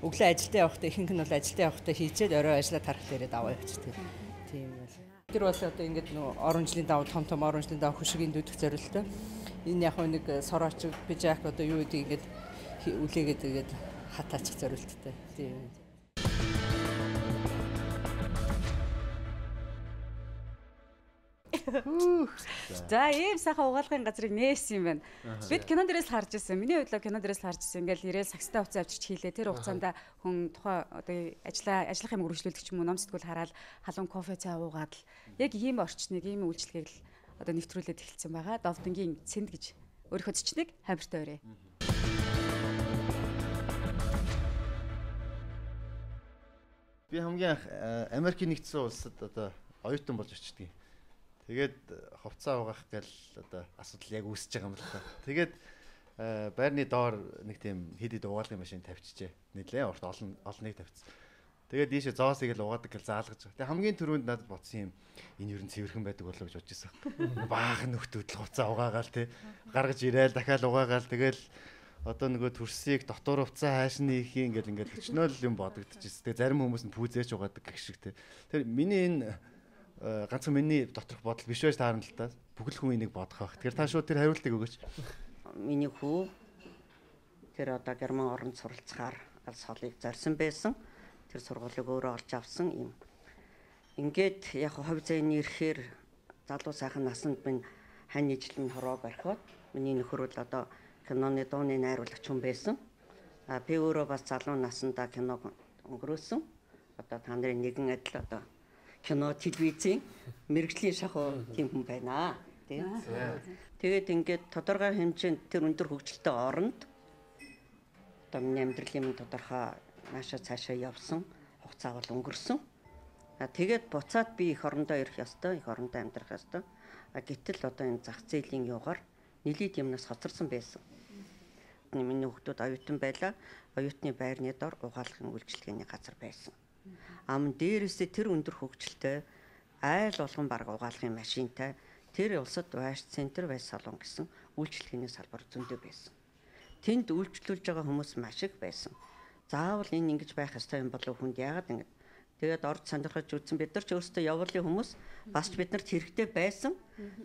өглөө ажилдаа явахдаа ихэнх нь бол ажилдаа явахдаа хийчээд орой ажиллаа тарахт ирээд аваа явчихдаг. Тийм бол. Тэр бол одоо ингээд нөгөө оронжлын дав том том оронжлын дав хөшигийн дүүдэх зорилттой. Энэ яг нэг сорочг пижак одоо юу гэдэг ингээд үлээгээд ингээд хатаачих зорилттой. Тийм. За ийм сайхан угаалгын газрыг нээсэн юм байна. Бид кинон дээрээс л харж ирсэн. Миний хувьд л кинон дээрээс л харж ирсэн. Ингээл ирээл сагстай хувцас авчирч хийлээ. Тэр хугацаанд хүн тухайн одоо ажиллах юм үргэлжлүүлдэг ч юм уу ном сэтгүүл хараад халуун кофе цай уугаад л яг ийм орчныг, ийм үйлчлэгийг л одоо нэвтрүүлээд эхэлсэн байгаа. Довдонгийн цэнд гэж өөрийнхөө зочныг хамартай өрөө. Би хамгийн анх Америкийн нэгдсэн улсад одоо оюутан болж очдөг. Тэгээд хувцас угаах гэл одоо асуудал яг үүсэж байгаа юм л та. Тэгээд байрны доор нэг тийм хэд хэд угаалгын машин тавьчихжээ. Нэлээ урт олон олныг тавьчихсан. Тэгээд ийшээ зоосыг л угаадаг гэл заалгаж байгаа. Тэгээд хамгийн түрүүнд надад бодсон юм энэ ер нь цэвэрхэн байдаг болоо гэж бодож байсан. Баахан нөхдүүд л хувцас угаагаал тий. Гаргаж ирээл дахиад угаагаал тэгэл одоо нөгөө төрсийг дотор хувцас хайш нь их юм ингээл ингээл өчнөөл юм бодогдчихсэн. Тэгээ зарим хүмүүс нь пүүзээч угаадаг гэх шиг тий. Тэр миний энэ ганцхан миний доторх бодол биш байж таарна л та. Бүхэл хүн энийг бодох байх. Тэгэхээр та шууд тэр хариултыг өгөөч. Миний хүү тэр одоо герман оронд суралцахаар алс холыг зорьсон байсан. Тэр сургуулийг өөрөө олж авсан юм. Ингээд яг хувь зээний ирэхээр залуу сайхан насанд минь хань ижил нь хороог орхиод миний нөхөр бол одоо киноны дууны найруулагч хүн байсан. А би өөрөө бас залуу насандаа киног өнгөрөөсөн. Одоо та нарын нэгэн адил одоо кино телевизийн мэргэжлийн шахуу тийм хүн байна. Тийм. Тэгээд ингээд тодорхой хэмжээнд тэр өндөр хөгжилтэй оронд одоо миний амьдралын тодорхой наашаа цаашаа явсан хугацаа бол өнгөрсөн. А тэгээд буцаад би эх орондоо ирэх ёстой, эх орондоо амьдрах ёстой. А гэтэл одоо энэ зах зээлийн юугаар нэлээд юмнаас хоцорсон байсан. Миний хүүхдүүд оюутан байлаа. Оюутны байрны дор угаалгын үйлчилгээний газар байсан. Ам дээрээсээ тэр өндөр хөгжилтэй айл болгон бараг угаалгын машинтай тэр улсад Ваш центр, Ваш салон гэсэн үйлчилгээний салбар зөндөө байсан. Тэнд үйлчлүүлж байгаа хүмүүс маш их байсан. Заавал энэ ингэж байх ёстой юм болов хүнд яагаад ингэ. Тэгээд орд сонирхож үзсэн бид нар ч өөрсдөө явуулын хүмүүс бас ч бид нарт хэрэгтэй байсан.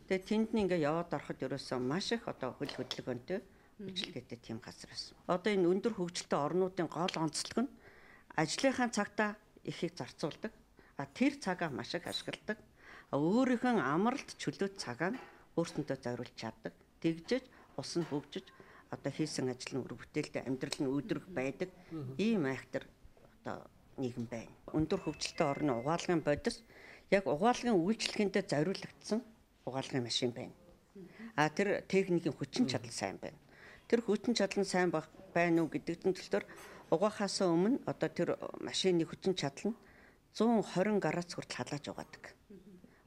Тэгээд тэнд нь ингээ яваад ороход ерөөсөө маш их одоо хөл хөдөлгөөнтэй үйлчилгээтэй тийм газар байсан. Одоо энэ өндөр хөгжилтэй орнуудын гол онцлог нь ажлынхаа цагтаа ихийг зарцуулдаг. А тэр цагаа маш их ашигладаг. А өөрийнхөө амралт чөлөө цагаа өөрсөндөө зориулж чаддаг. Тэгжээж ус нь хөгжиж одоо хийсэн ажил нь үр бүтээлтэй амьдрал нь өдрөх байдаг. Ийм айхтар одоо нийгэм байна. Өндөр хөгжилтэй орны угаалгын бодис яг угаалгын үйлчлэгээндээ зориулагдсан угаалгын машин байна. А тэр техникийн хүчин чадал сайн байна. Тэр хүчин чадал нь сайн байна уу гэдэг нь төлөөр угаахаас өмнө одоо тэр машины хүчин чадал нь 120 градус хүртэл халааж угаадаг.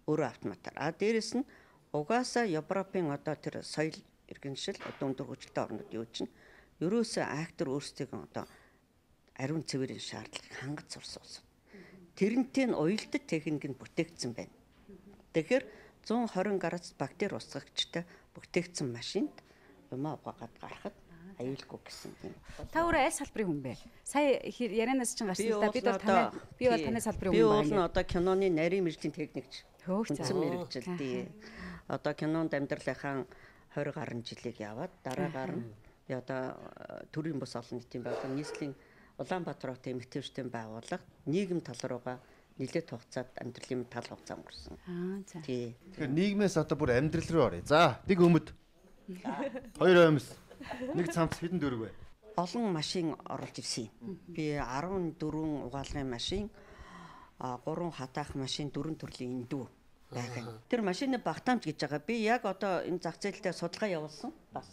Өөрөө автоматар. А дээрэс нь угаасаа Европын одоо тэр соёл иргэншил одоо өндөр хөгжилтэй орнууд юу чинь ерөөсөө актер өөрсдийг одоо ариун цэврийн шаардлагыг хангаж сурсан улс. Тэрнтэй нь уялдах техник нь бүтээгдсэн байна. Тэгэхээр 120 градус бактери устгагчтай бүтээгдсэн машинд юмаа угаагаад гарахад аюулгүй гэсэн юм. Та өөрөө аль салбарын хүн бэ? Сая ярианаас чинь гарсан л да. Би бол таны салбарын хүн байна. Би бол одоо киноны нарийн мэргэжлийн техникч. Үндсэн мэргэжил тий. Одоо кинонд амьдралынхаа 20 гаруй жилийг яваад дараагаар нь би одоо төрийн бус олон нийтийн байгууллага нийслэлийн Улаанбаатар хотын эмэгтэйчдийн байгууллага нийгэм тал руугаа нэлээд хугацаанд амьдралын тал хугацаа өнгөрсөн. Аа за. Тий. Тэгэхээр нийгмээс одоо бүр амьдрал руу оръё. За, нэг өмд. Хоёр оймс. Нэг цамц хэдэн дөрөв вэ? Олон машин оруулж ирсэн юм. Би 14 угаалгын машин, 3 хатаах машин, 4 төрлийн эндүү байх юм. Тэр машины багтаамж гэж байгаа. Би яг одоо энэ зах зээлдээ судалгаа явуулсан. Бас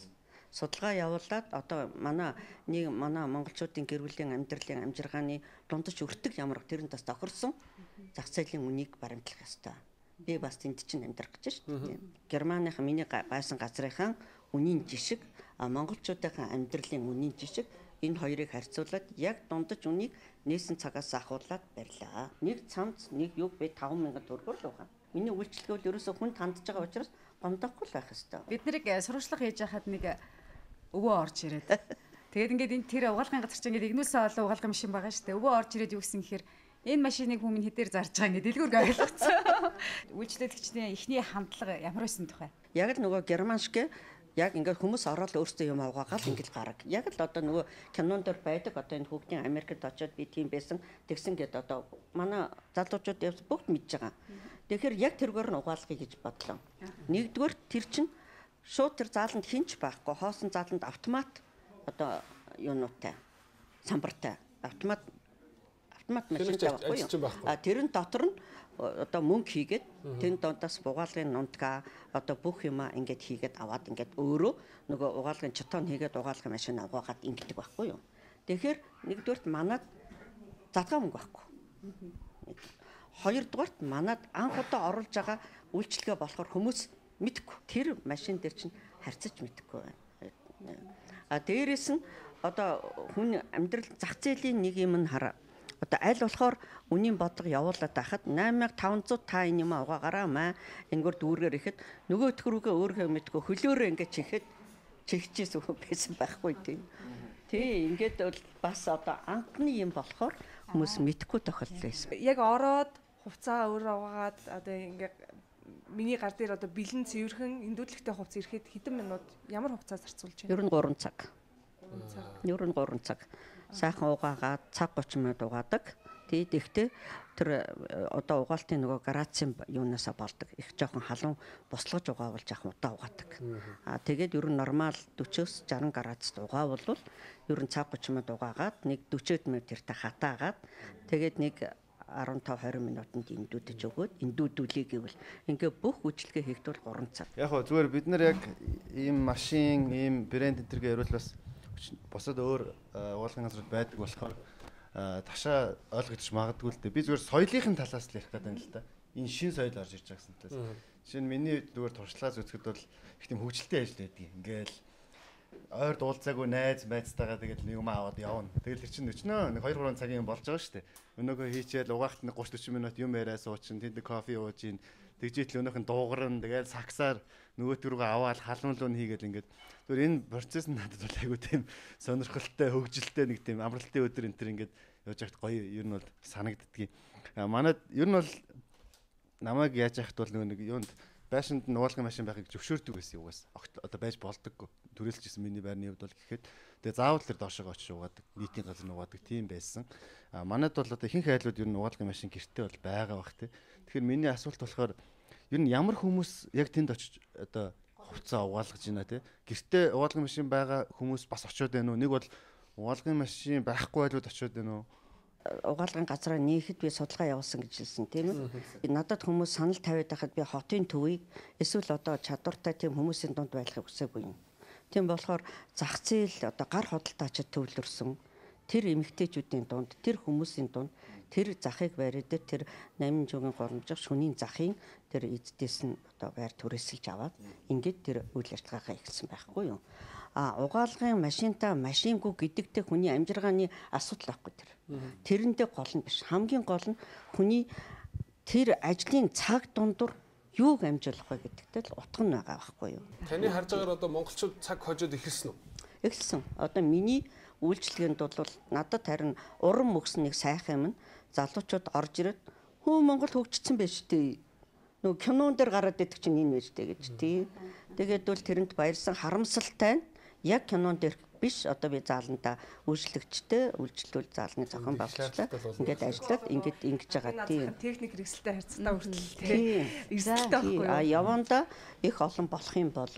судалгаа явуулаад одоо манай монголчуудын гэр бүлийн амьдралын амжиргааны дундаж өртөг ямар тэр нь бас тохирсон зах зээлийн үнийг баримтлах ёстой. Би бас тэнд чинь амьдрах гэж шүү дээ. Германыхан миний байсан газрынхаа үнийн жишг, монголчуудынхаа амьдралын үнийн жишг энэ хоёрыг харьцуулаад яг дундаж үнийг нээсэн цагаас ахуулаад барьлаа. Нэг цамц нэг юг би 5,000 төгрөгөөр л угаана. Миний үйлчлэгээ бол ерөөсөө хүнд хандж байгаа учраас гомдохгүй л байх ёстой. Бид нарыг сурвалжлага хийж байхад нэг өвөө орж ирээд. Тэгээд ингээд энэ тэр угаалгын газар чинь ингээд игнүүлсэн олон угаалгын машин байгаа шүү дээ. Өвөө орж ирээд юу гэсэн гэхээр энэ машиныг хүмүүн хэдээр зарж байгаа ингээд дэлгүүрг ойлгоцсон. Үйлчлэгчдийн эхний хандлага ямар байсан тухай? Яг л нөгөө герман шиг яг ингээд хүмүүс ороод өөрсдөө юм аваагаал ингээд гараг. Яг л одоо нөгөө кинон дээр байдаг одоо энэ хүүхдийн Америкт очиод би тийм байсан тэгсэн гэд одоо манай залуучууд явсан бүгд мэдж байгаа. Тэгэхээр яг тэргээр нь угаалгая гэж бодлоо. Нэгдүгээр тэр чинь шууд тэр зааланд хинч байхгүй. Хоосон зааланд автомат одоо юунуутай самбартай автомат машинтай байхгүй юу? А тэрэн дотор нь одоо мөнгө хийгээд тэн дондоос угаалгын нунтгаа одоо бүх юмаа ингээд хийгээд аваад ингээд өөрөө нөгөө угаалгын чотон хийгээд угаалгын машин угаагаад ингэдэг байхгүй юу? Тэгэхээр нэгдүгээрт манад задгаа мөнгө байхгүй. Хоёрдугаарт манад анх удаа оруулж байгаа үйлчилгээ болохоор хүмүүс мэдэхгүй. Тэр машин дээр чинь харьцаж мэдэхгүй байна. А дээрээс нь одоо хүн амьдрал зах зээлийн нэг юм нь хараа. Одоо аль болохоор үнийн бодлого явуулаад байхад 8500 та энэ юм угаагаараа маа энэгээр дүүргээр ихэд нөгөөтг рүүгээ өөрхөө мэдгүй хөлөөрөө ингээд чихэхэд чихжээс хүн байсан байхгүй тийм. Тий, ингээд бол бас одоо анхны юм болохоор хүмүүс мэдгүй тохиолдол байсан. Яг ороод хувцаа өөрөө угаагаад одоо ингээд миний гар дээр одоо бэлэн цэвэрхэн эндүүдлэгтэй хувцас ирэхэд хэдэн минут ямар хугацаа зарцуулж байна? Ер нь 3 цаг. Ер нь 3 цаг. Сайхан угаагаад цаг 30 минут угаадаг. Тэгээд ихтэй тэр одоо угаалтын нөгөө грацийн юунаасаа болдог. Их жоохон халуун буслаж угаавал жоохон удаа угаадаг. Аа тэгээд ер нь нормал 40-оос 60 градусд угаавал ер нь цаг 30 минут угаагаад нэг 40 минут тэртээ хатаагаад тэгээд нэг 15-20 минутанд эндүүдэж өгөөд эндүүдүүлээ гэвэл ингээ бүх үйлчилгээ хийхдээ 3 цаг. Яг хөө зүгээр бид нар яг ийм машин, ийм брэнд энэ төргээ яриул бас бусад өөр угаалгын газрууд байдаг болохоор ташаа ойлгож магадгүй л дээ. Би зүгээр соёлын талаас л ярих гэдэг юм л да. Энэ шин соёл орж ирж байгаа гэсэн талаас. Жишээ нь миний зүгээр туршлагаас үзэхэд бол их тийм хөгжилтэй ажил байдаг. Ингээл ойр дуулцаагүй найз майцтайгаа тэгэл нэг юм аваад явна. Тэгэл тэр чинь өчнөө нэг 2 3 цагийн юм болж байгаа шүү дээ. Өнөөгөө хийчихэл угаахт нэг 30 40 минут юм яриа суучин, тэнд кофе ууж ийн. Тэгжээтэл өнөөх нь дуугарна. Тэгэл саксаар нөгөөт рүүгээ аваад халуун луу хийгээл ингээд зүгээр энэ процесс нь надад бол айгүй тийм сонирхолтой, хөгжилтэй нэг тийм амралтын өдөр энэ төр ингээд явж байхад гоё ер нь бол санагддгийг. Манад ер нь бол намайг яаж яхад бол нөгөө нэг юунд байшинд нь угаалгын машин байхыг зөвшөөрдөг байсан угаас. Одоо байж болдоггүй. Түрээлжсэн миний байрны хувьд бол гэхэд тэгээ заавал тэр доошоо очиж угаадаг, нийтийн газар нь угаадаг тийм байсан. А манад бол одоо ихэнх айлууд ер нь угаалгын машин гэртээ бол байгаа бах тий. Тэгэхээр миний асуулт болохоор ер нь ямар хүмүүс яг тэнд очиж одоо хувцас угаалгаж байна тий. Гэртээ угаалгын машин байгаа хүмүүс бас очиод байна уу? Нэг бол угаалгын машин байхгүй айлууд очиод байна уу? Угаалгын газраа нээхэд би судалгаа явуулсан гэж хэлсэн тийм ээ. Надад хүмүүс санал тавиад байхад би хотын төвийг эсвэл одоо чадвартай тийм хүмүүсийн дунд байхыг хүсээгүй юм. Тийм болохоор зах зээл одоо гар худалдаачид төвлөрсөн тэр эмэгтэйчүүдийн дунд, тэр хүмүүсийн дунд тэр захыг бариад тэр 8 жугийн горомжих шөнийн захын тэр эздээс нь одоо байр түрээсэлж аваад ингээд тэр үйл ажиллагаагаа эхэлсэн байхгүй юу. А угаалгын машинтай машингүй гэдэгтэй хүний амжиргааны асуудал байхгүй тэр. Тэрэндээ гол нь биш. Хамгийн гол нь хүний тэр ажлын цаг дундуур юуг амжуулах вэ гэдэгтэй л утга нь байгаа байхгүй юу. Таны харж байгаагаар одоо монголчууд цаг хожоод эхэлсэн үү? Эхэлсэн. Одоо миний үйлчлэгээнд бол надад харин урам өгсөн нэг сайхан юм нь залуучууд орж ирээд хөө Монгол хөгжсөн байж тээ. Нөгөө кинон дээр гараад идэх чинь энэ байж тээ гэж тий. Тэгээд бол тэрэнд баярсан харамсалтай нь яг кинон дээр биш одоо би зааландаа үйлчлэгчтэй үйлчлүүл заалны зохион байгуулагчтай ингээд ажиллаад ингээд ингэж байгаа тийм. Техник хэрэгсэлтэй харьцаа хүртэл тийм эрсдэлтэй байхгүй юу? А явандаа их олон болох юм бол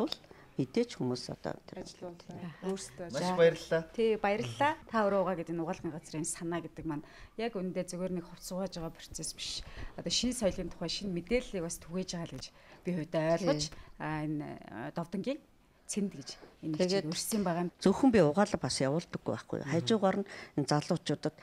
мэдээч хүмүүс одоо тэр ажиллуулаа өөрсдөө. Маш баярлалаа. Тий, баярлалаа. Та өөрөө угаа гэдэг энэ угаалгын газрын санаа гэдэг маань яг үүндээ зүгээр нэг хувц суугаж байгаа процесс биш. Одоо шинэ соёлын тухай шинэ мэдээллийг бас түгээж байгаа л гэж би хувьдаа ойлгож энэ Довдонгийн цэнд гэж энэ хичээл өрсөн байгаа юм. Зөвхөн би угаалга бас явуулдаггүй байхгүй. Хажуугаар нь энэ залуучуудад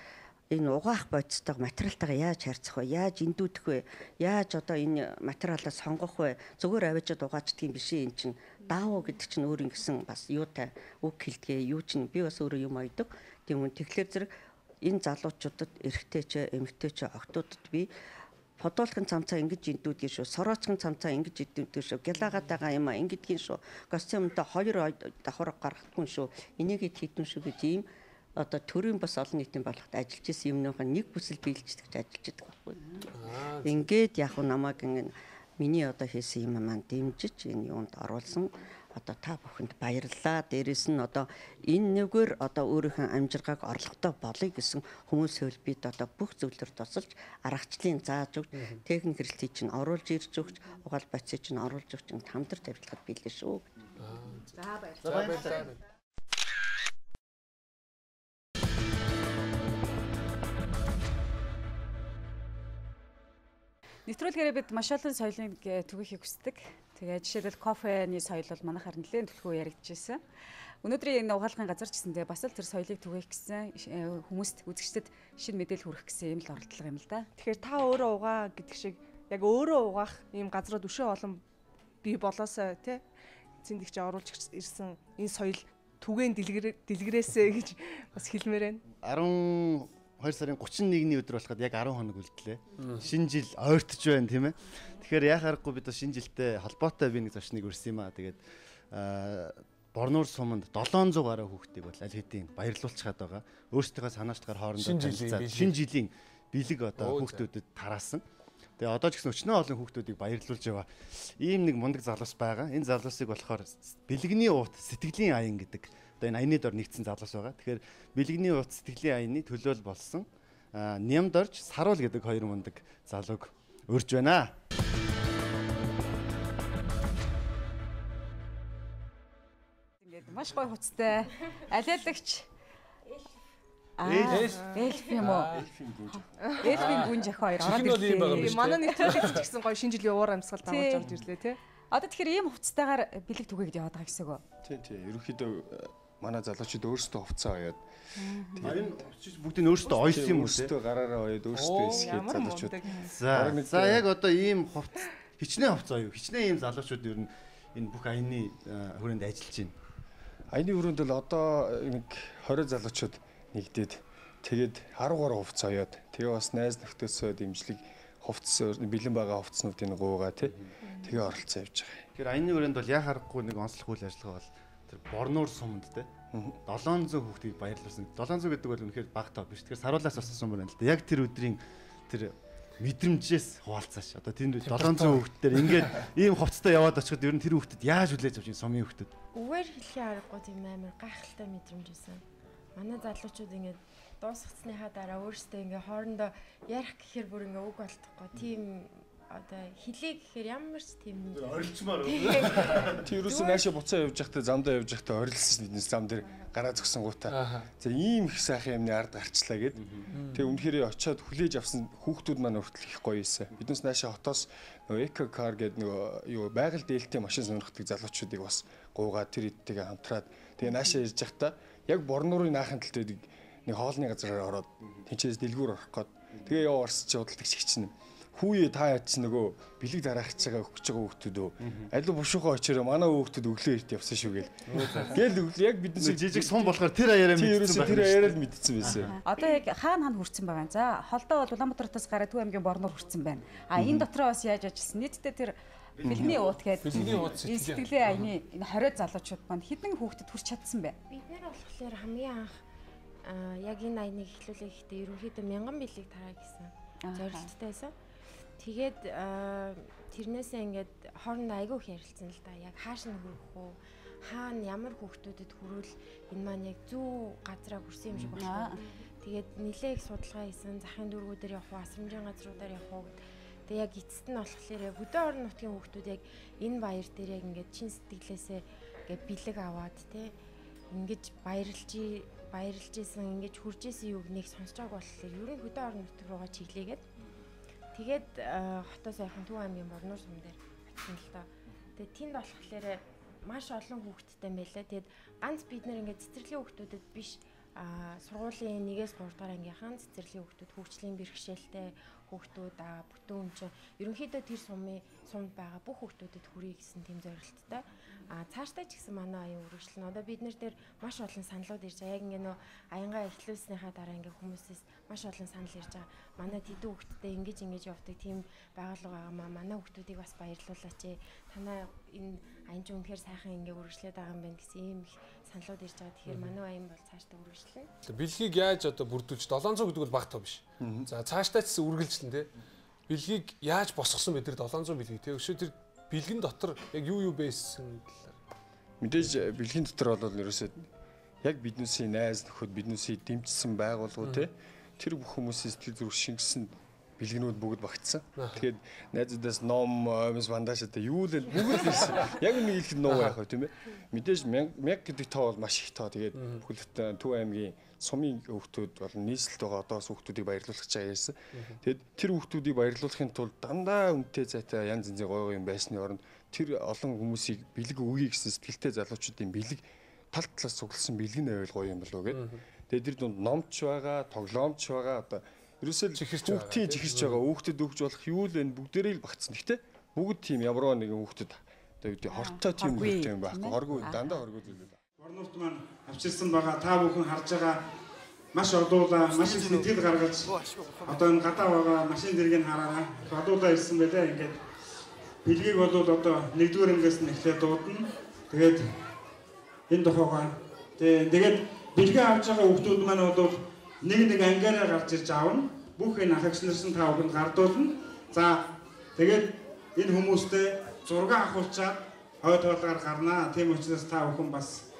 энэ угаах бодистойгоо материалтайгаа яаж харьцах вэ? Яаж эндүүдэх вэ? Яаж одоо энэ материалаа сонгох вэ? Зүгээр авчиад угаачдаг юм биш энэ чинь. Даавуу гэдэг чинь өөр ингэсэн бас юутай үг хэлдгээ юу чинь би бас өөрөө юм ойдог. Тийм үн тэгэхээр зэрэг энэ залуучуудад эрэгтэй ч эмэгтэй ч охтуудад би Подолкын цамцаа ингэж эндүүдгийн шүү. Сороочкын цамцаа ингэж эндүүдгийн шүү. Гялагаад байгаа юм а ингэдгийн шүү. Костюмтой хоёр давхар гаргахгүй шүү. Энийг хийдэн шүү гэж ийм одоо төрийн бас олон нийтийн бодлогот ажиллаж исэн юмныхаа нэг бүсэл биелждэг гэж ажиллаж идэг байхгүй. Ингээд яг намайг ингэ Миний одоо хийсэн юм маань дэмжиж энэ юунд оруулсан одоо та бүхэнд баярлалаа. Дээрээс нь одоо энэ нэгээр одоо өөрийнхөө амжиргааг орлоготой болъё гэсэн хүмүүс хөлбид одоо бүх зүйлээр тусалж аргачлалын зааж өгч, техник хэрэгслийг чинь оруулж ирж өгч, угаал бодисыг чинь оруулж өгч хамтарч ажиллахад билээ шүү. За баярлалаа. Нэвтрүүлгээрээ бид маш олон соёлыг түгээхийг хүсдэг. Тэгээ жишээлбэл кофений соёл бол манайхаар нэлээд түлхүү яригдчихсэн. Өнөөдрийн энэ угаалгын газар ч гэсэндээ бас л тэр соёлыг түгээх гэсэн хүмүүст үзэгчдэд шинэ мэдээлэл хүргэх гэсэн юм л оролдлого юм л да. Тэгэхээр та өөрөө угаа гэдэг шиг яг өөрөө угаах ийм газрууд өшөө олон бий болоосаа тий эцсийн чи оруулж ирсэн энэ соёл түгээн дэлгэрээсэ гэж бас хэлмээр байна. 12 сарын 31-ний өдөр болоход яг 10 хоног үлдлээ. Шинэ жил ойртож байна тийм ээ. Тэгэхээр яах аргагүй бид бас шинэ жилтэй холбоотой би нэг зочныг өрсөн юм аа. Тэгээд Борнуур суманд 700 гаруй хүүхдийг бол аль хэдийн баярлуулчихад байгаа. Өөрсдийнхөө санаачлахаар хоорондоо танилцаад шинэ жилийн бэлэг одоо хүүхдүүдэд тараасан. Тэгээ одоо ч гэсэн өчнөө олон хүүхдүүдийг баярлуулж яваа. Ийм нэг мундаг залуус байгаа. Энэ залуусыг болохоор бэлгэний уут сэтгэлийн аян гэдэг одоо энэ аяны дор нэгдсэн залуус байгаа. Тэгэхээр бэлгэний уут сэтгэлийн аяны төлөөл болсон Нямд орж Саруул гэдэг хоёр мундаг залууг урьж байна. Ингээд маш гоё хуцтай алиалагч эльф юм уу? Эльфийн гүн жах хоёр ороод ирлээ. Манай нэвтрүүлэгт ч гэсэн гоё шинэ жилийн уур амьсгал дагуулж орж ирлээ тий. Одоо тэгэхээр ийм хувцастайгаар бэлэг түгээгээд яваад байгаа гэсэн үг үү? Тий, тий. Ерөнхийдөө манай залуучууд өөрсдөө хувцас оёод. Энэ хувцас бүгдийг нь өөрсдөө ойсон юм уу? Өөрсдөө гараараа оёод өөрсдөө эсгээд залуучууд. За яг одоо ийм хувцас хичнээн хувцас оёо. Хичнээн ийм залуучууд ер нь энэ бүх аяны хүрээнд ажиллаж байна. Аяны хүрээнд бол одоо нэг 20 залуучууд нэгдээд тэгээд 10 гаруй хувцас оёод. Тэгээ бас найз нөхдөсөө дэмжлэг хувцас бэлэн байгаа хувцснуудыг гуугаа тий. Тэгээ оролцоо явж байгаа. Тэгэхээр аяны өрөөнд бол яа харахгүй нэг онцлог үйл ажиллагаа бол тэр Борнуур суманд тий 700 хүүхдийг баярлуулсан. 700 гэдэг бол үнэхээр бага тоо биш. Тэгэхээр Саруулаас бас асуумаар байна л да. Яг тэр өдрийн тэр мэдрэмжээс хуваалцааш. Одоо тэнд 700 хүүхдээр ингээд ийм хувцастай яваад очиход ер нь тэр хүүхдэд яаж хүлээж авч ин сумын хүүхдэд? Үгээр хэлхийн аргагүй тийм амар гайхалтай мэдрэмж байсан. Манай залуучууд ингээд дуусгацсныхаа дараа өөрсдөө ингээ хоорондоо ярих гэхээр бүр ингээ үг болтохгүй. Тийм одоо хэлээ гэхээр ямар ч тийм орилчмаар. Тэр юусэн наашаа буцаа явж байхдаа замдаа явж байхдаа орилсон биднес зам дээр гараа зогсон гутаа. За ийм их сайхан юмны ард гарчлаа гэд. Тэгээ үнэхээр очиод хүлээж авсан хүүхдүүд маань хүртэл их гоё юмсан. Биднес наашаа хотоос нөгөө эко кар гэдэг нөгөө юу байгаль дээлтэй машин сонирхдаг залуучуудыг бас гуугаа тэр эдтэйгээ хамтраад тэгээ наашаа ирж байхдаа яг Борнуурын наахын талд байдаг нэг хоолны газараар ороод тэнцээс дэлгүүр орох гээд тэгээ яв орсон чи худалдагч чинь хүүе та яа чи нөгөө бэлэг дараах гэж байгаа өгч байгаа хүүхдүүд үү аль бушуухаа очиороо манай хүүхдүүд өглөө эрт явсан шүү гээл. Гээл яг бидний жижиг сум болохоор тэр аяараа мэдсэн байх. Тэр аяараа л мэдсэн байсан. Одоо яг хаана хаана хүрсэн байгаа юм. За холдоо бол Улаанбаатар хотоос гараад Төв аймгийн Борнуур хүрсэн байна. А энэ дотроо бас яаж ажилласан? Нийтдээ тэр бэлгэний уут гэдэг бэлгэний уут сэтгэлийн аяны энэ 20 залуучууд маань хэдэн хүүхдэд хүрч чадсан бэ? Бид нэр болохоор хамгийн анх яг энэ аяныг эхлүүлэх гэхдээ ерөнхийдөө 1000 бэлэг тараа гэсэн зорилттой байсан. Тэгээд тэрнээсээ ингээд хоорондоо айгүй их ярилцсан л да. Яг хааш нь хүрэх үү? Хаана ямар хүүхдүүдэд хүрвэл энэ маань яг зөв газраа хүрсэн юм шиг болох уу? Тэгээд нэлээ их судалгаа хийсэн. Захын дүүргүүдээр явах уу, асрамжийн газруудаар явах уу гэд. Тэгээд яг эцэст нь болохоор яг хөдөө орон нутгийн хүүхдүүд яг энэ баяр дээр яг ингээд чин сэтгэлээсээ ингээд бэлэг аваад те ингэж баярлж исэн, ингэж хурж исэн юуг нэг сонсож байгааг болохоор ер нь хөдөө орон нутг руугаа чиглээгээд тэгээд хотоос ойрхон Төв аймгийн Борнуур сум дээр очсон л доо. Тэгээд тэнд болохоор маш олон хүүхэдтэй байлаа. Тэгээд ганц бид нэр ингээд цэцэрлэгийн хүүхдүүдэд биш сургуулийн 1-ээс 3 дугаар ангийнхан цэцэрлэгийн хүүхдүүд, хөгжлийн бэрхшээлтэй хүүхдүүд, бүтэн хүн чинь ерөнхийдөө тэр сумд байгаа бүх хүүхдүүдэд хүрье гэсэн тийм зорилттой. Цаашдаа ч гэсэн манай аян үргэлжлэн. Одоо бид нэр дээр маш олон саналууд ирж байгаа. Яг ингээ нөө аянгаа эхлүүлснийхаа дараа ингээ хүмүүсээс маш олон санал ирж байгаа. Манай тэдэн хүүхдтэй ингэж ингэж явдаг тийм байгууллага байгаа маа. Манай хүүхдүүдийг бас баярлуулаач ээ. Танай энэ аян ч үнэхээр сайхан ингээ үргэлжлээд байгаа юм байна гэсэн ийм их саналууд ирж байгаа. Тэгэхээр манай аян бол цаашдаа үргэлжлэн. Бэлгийг яаж одоо бүрдүүлж 700 гэдэг бол бага тоо биш. За цаашдаа ч гэсэн үргэлжлэн тий. Бэлгийг яаж босгосон бэ тэр 700 бэлгийг те? Өшөө тэр бэлгэн дотор яг юу байсан талаар. Мэдээж бэлгийн дотор бол ерөөсөө яг биднээсийн найз нөхөд биднээсийг дэмжсэн байгууллагууд те тэр бүх хүмүүсийн сэтгэл зүрх шингэсэн бэлгэнүүд бүгд багтсан. Тэгэхээр найзуудаас ном, оймс, бандаж одоо юу л бүгд л ирсэн. Яг нэг хэлэхэд нуу яах вэ тийм ээ. Мэдээж 1000 гэдэг тоо бол маш их тоо. Тэгээд бүхэл бүтэн Төв аймгийн сумын хүүхдүүд болон нийслэлд байгаа одоос хүүхдүүдийг баярлуулах гэж ярьсан. Тэгээд тэр хүүхдүүдийг баярлуулахын тулд дандаа үнэтэй зайтай янз янзын гоё гоё юм байсны оронд тэр олон хүмүүсийг бэлэг өгье гэсэн сэтгэлтэй залуучуудын бэлэг тал талаас цугласан бэлэг нь байвал гоё юм болов уу гэд. Тэгээд тэр дунд номч байгаа, тоглоомч байгаа, одоо ерөөсөө чихэрч байгаа. Чихэрч байгаа. Хүүхдэд өгч болох юу л энэ бүгдээрээ л багтсан. Гэхдээ бүгд тийм ямар нэгэн хүүхдэд одоо юу гэдэг хортой тийм хүүхдэд юм байхгүй. Хоргүй дандаа хоргүй зүйл. Борнуурт маань авчирсан байгаа. Та бүхэн харж байгаа маш олуула, маш их сэтгэл гаргаж одоо энэ гадаа байгаа машин зэргийг хараараа. Олуула ирсэн байлаа. Ингээд бэлгийг бол одоо нэгдүгээр ангиас нь эхлээд дуудана. Тэгээд энэ тухайгаа тэгээд бэлгээ авч байгаа хүүхдүүд маань бол нэг нэг ангиараа гарч ирж аавна. Бүх энэ ахагч нарсан та бүхэнд гардуулна. За тэгээд энэ хүмүүстэй зураг авахулчаад хой тоолгаар гарнаа. Тийм учраас та бүхэн бас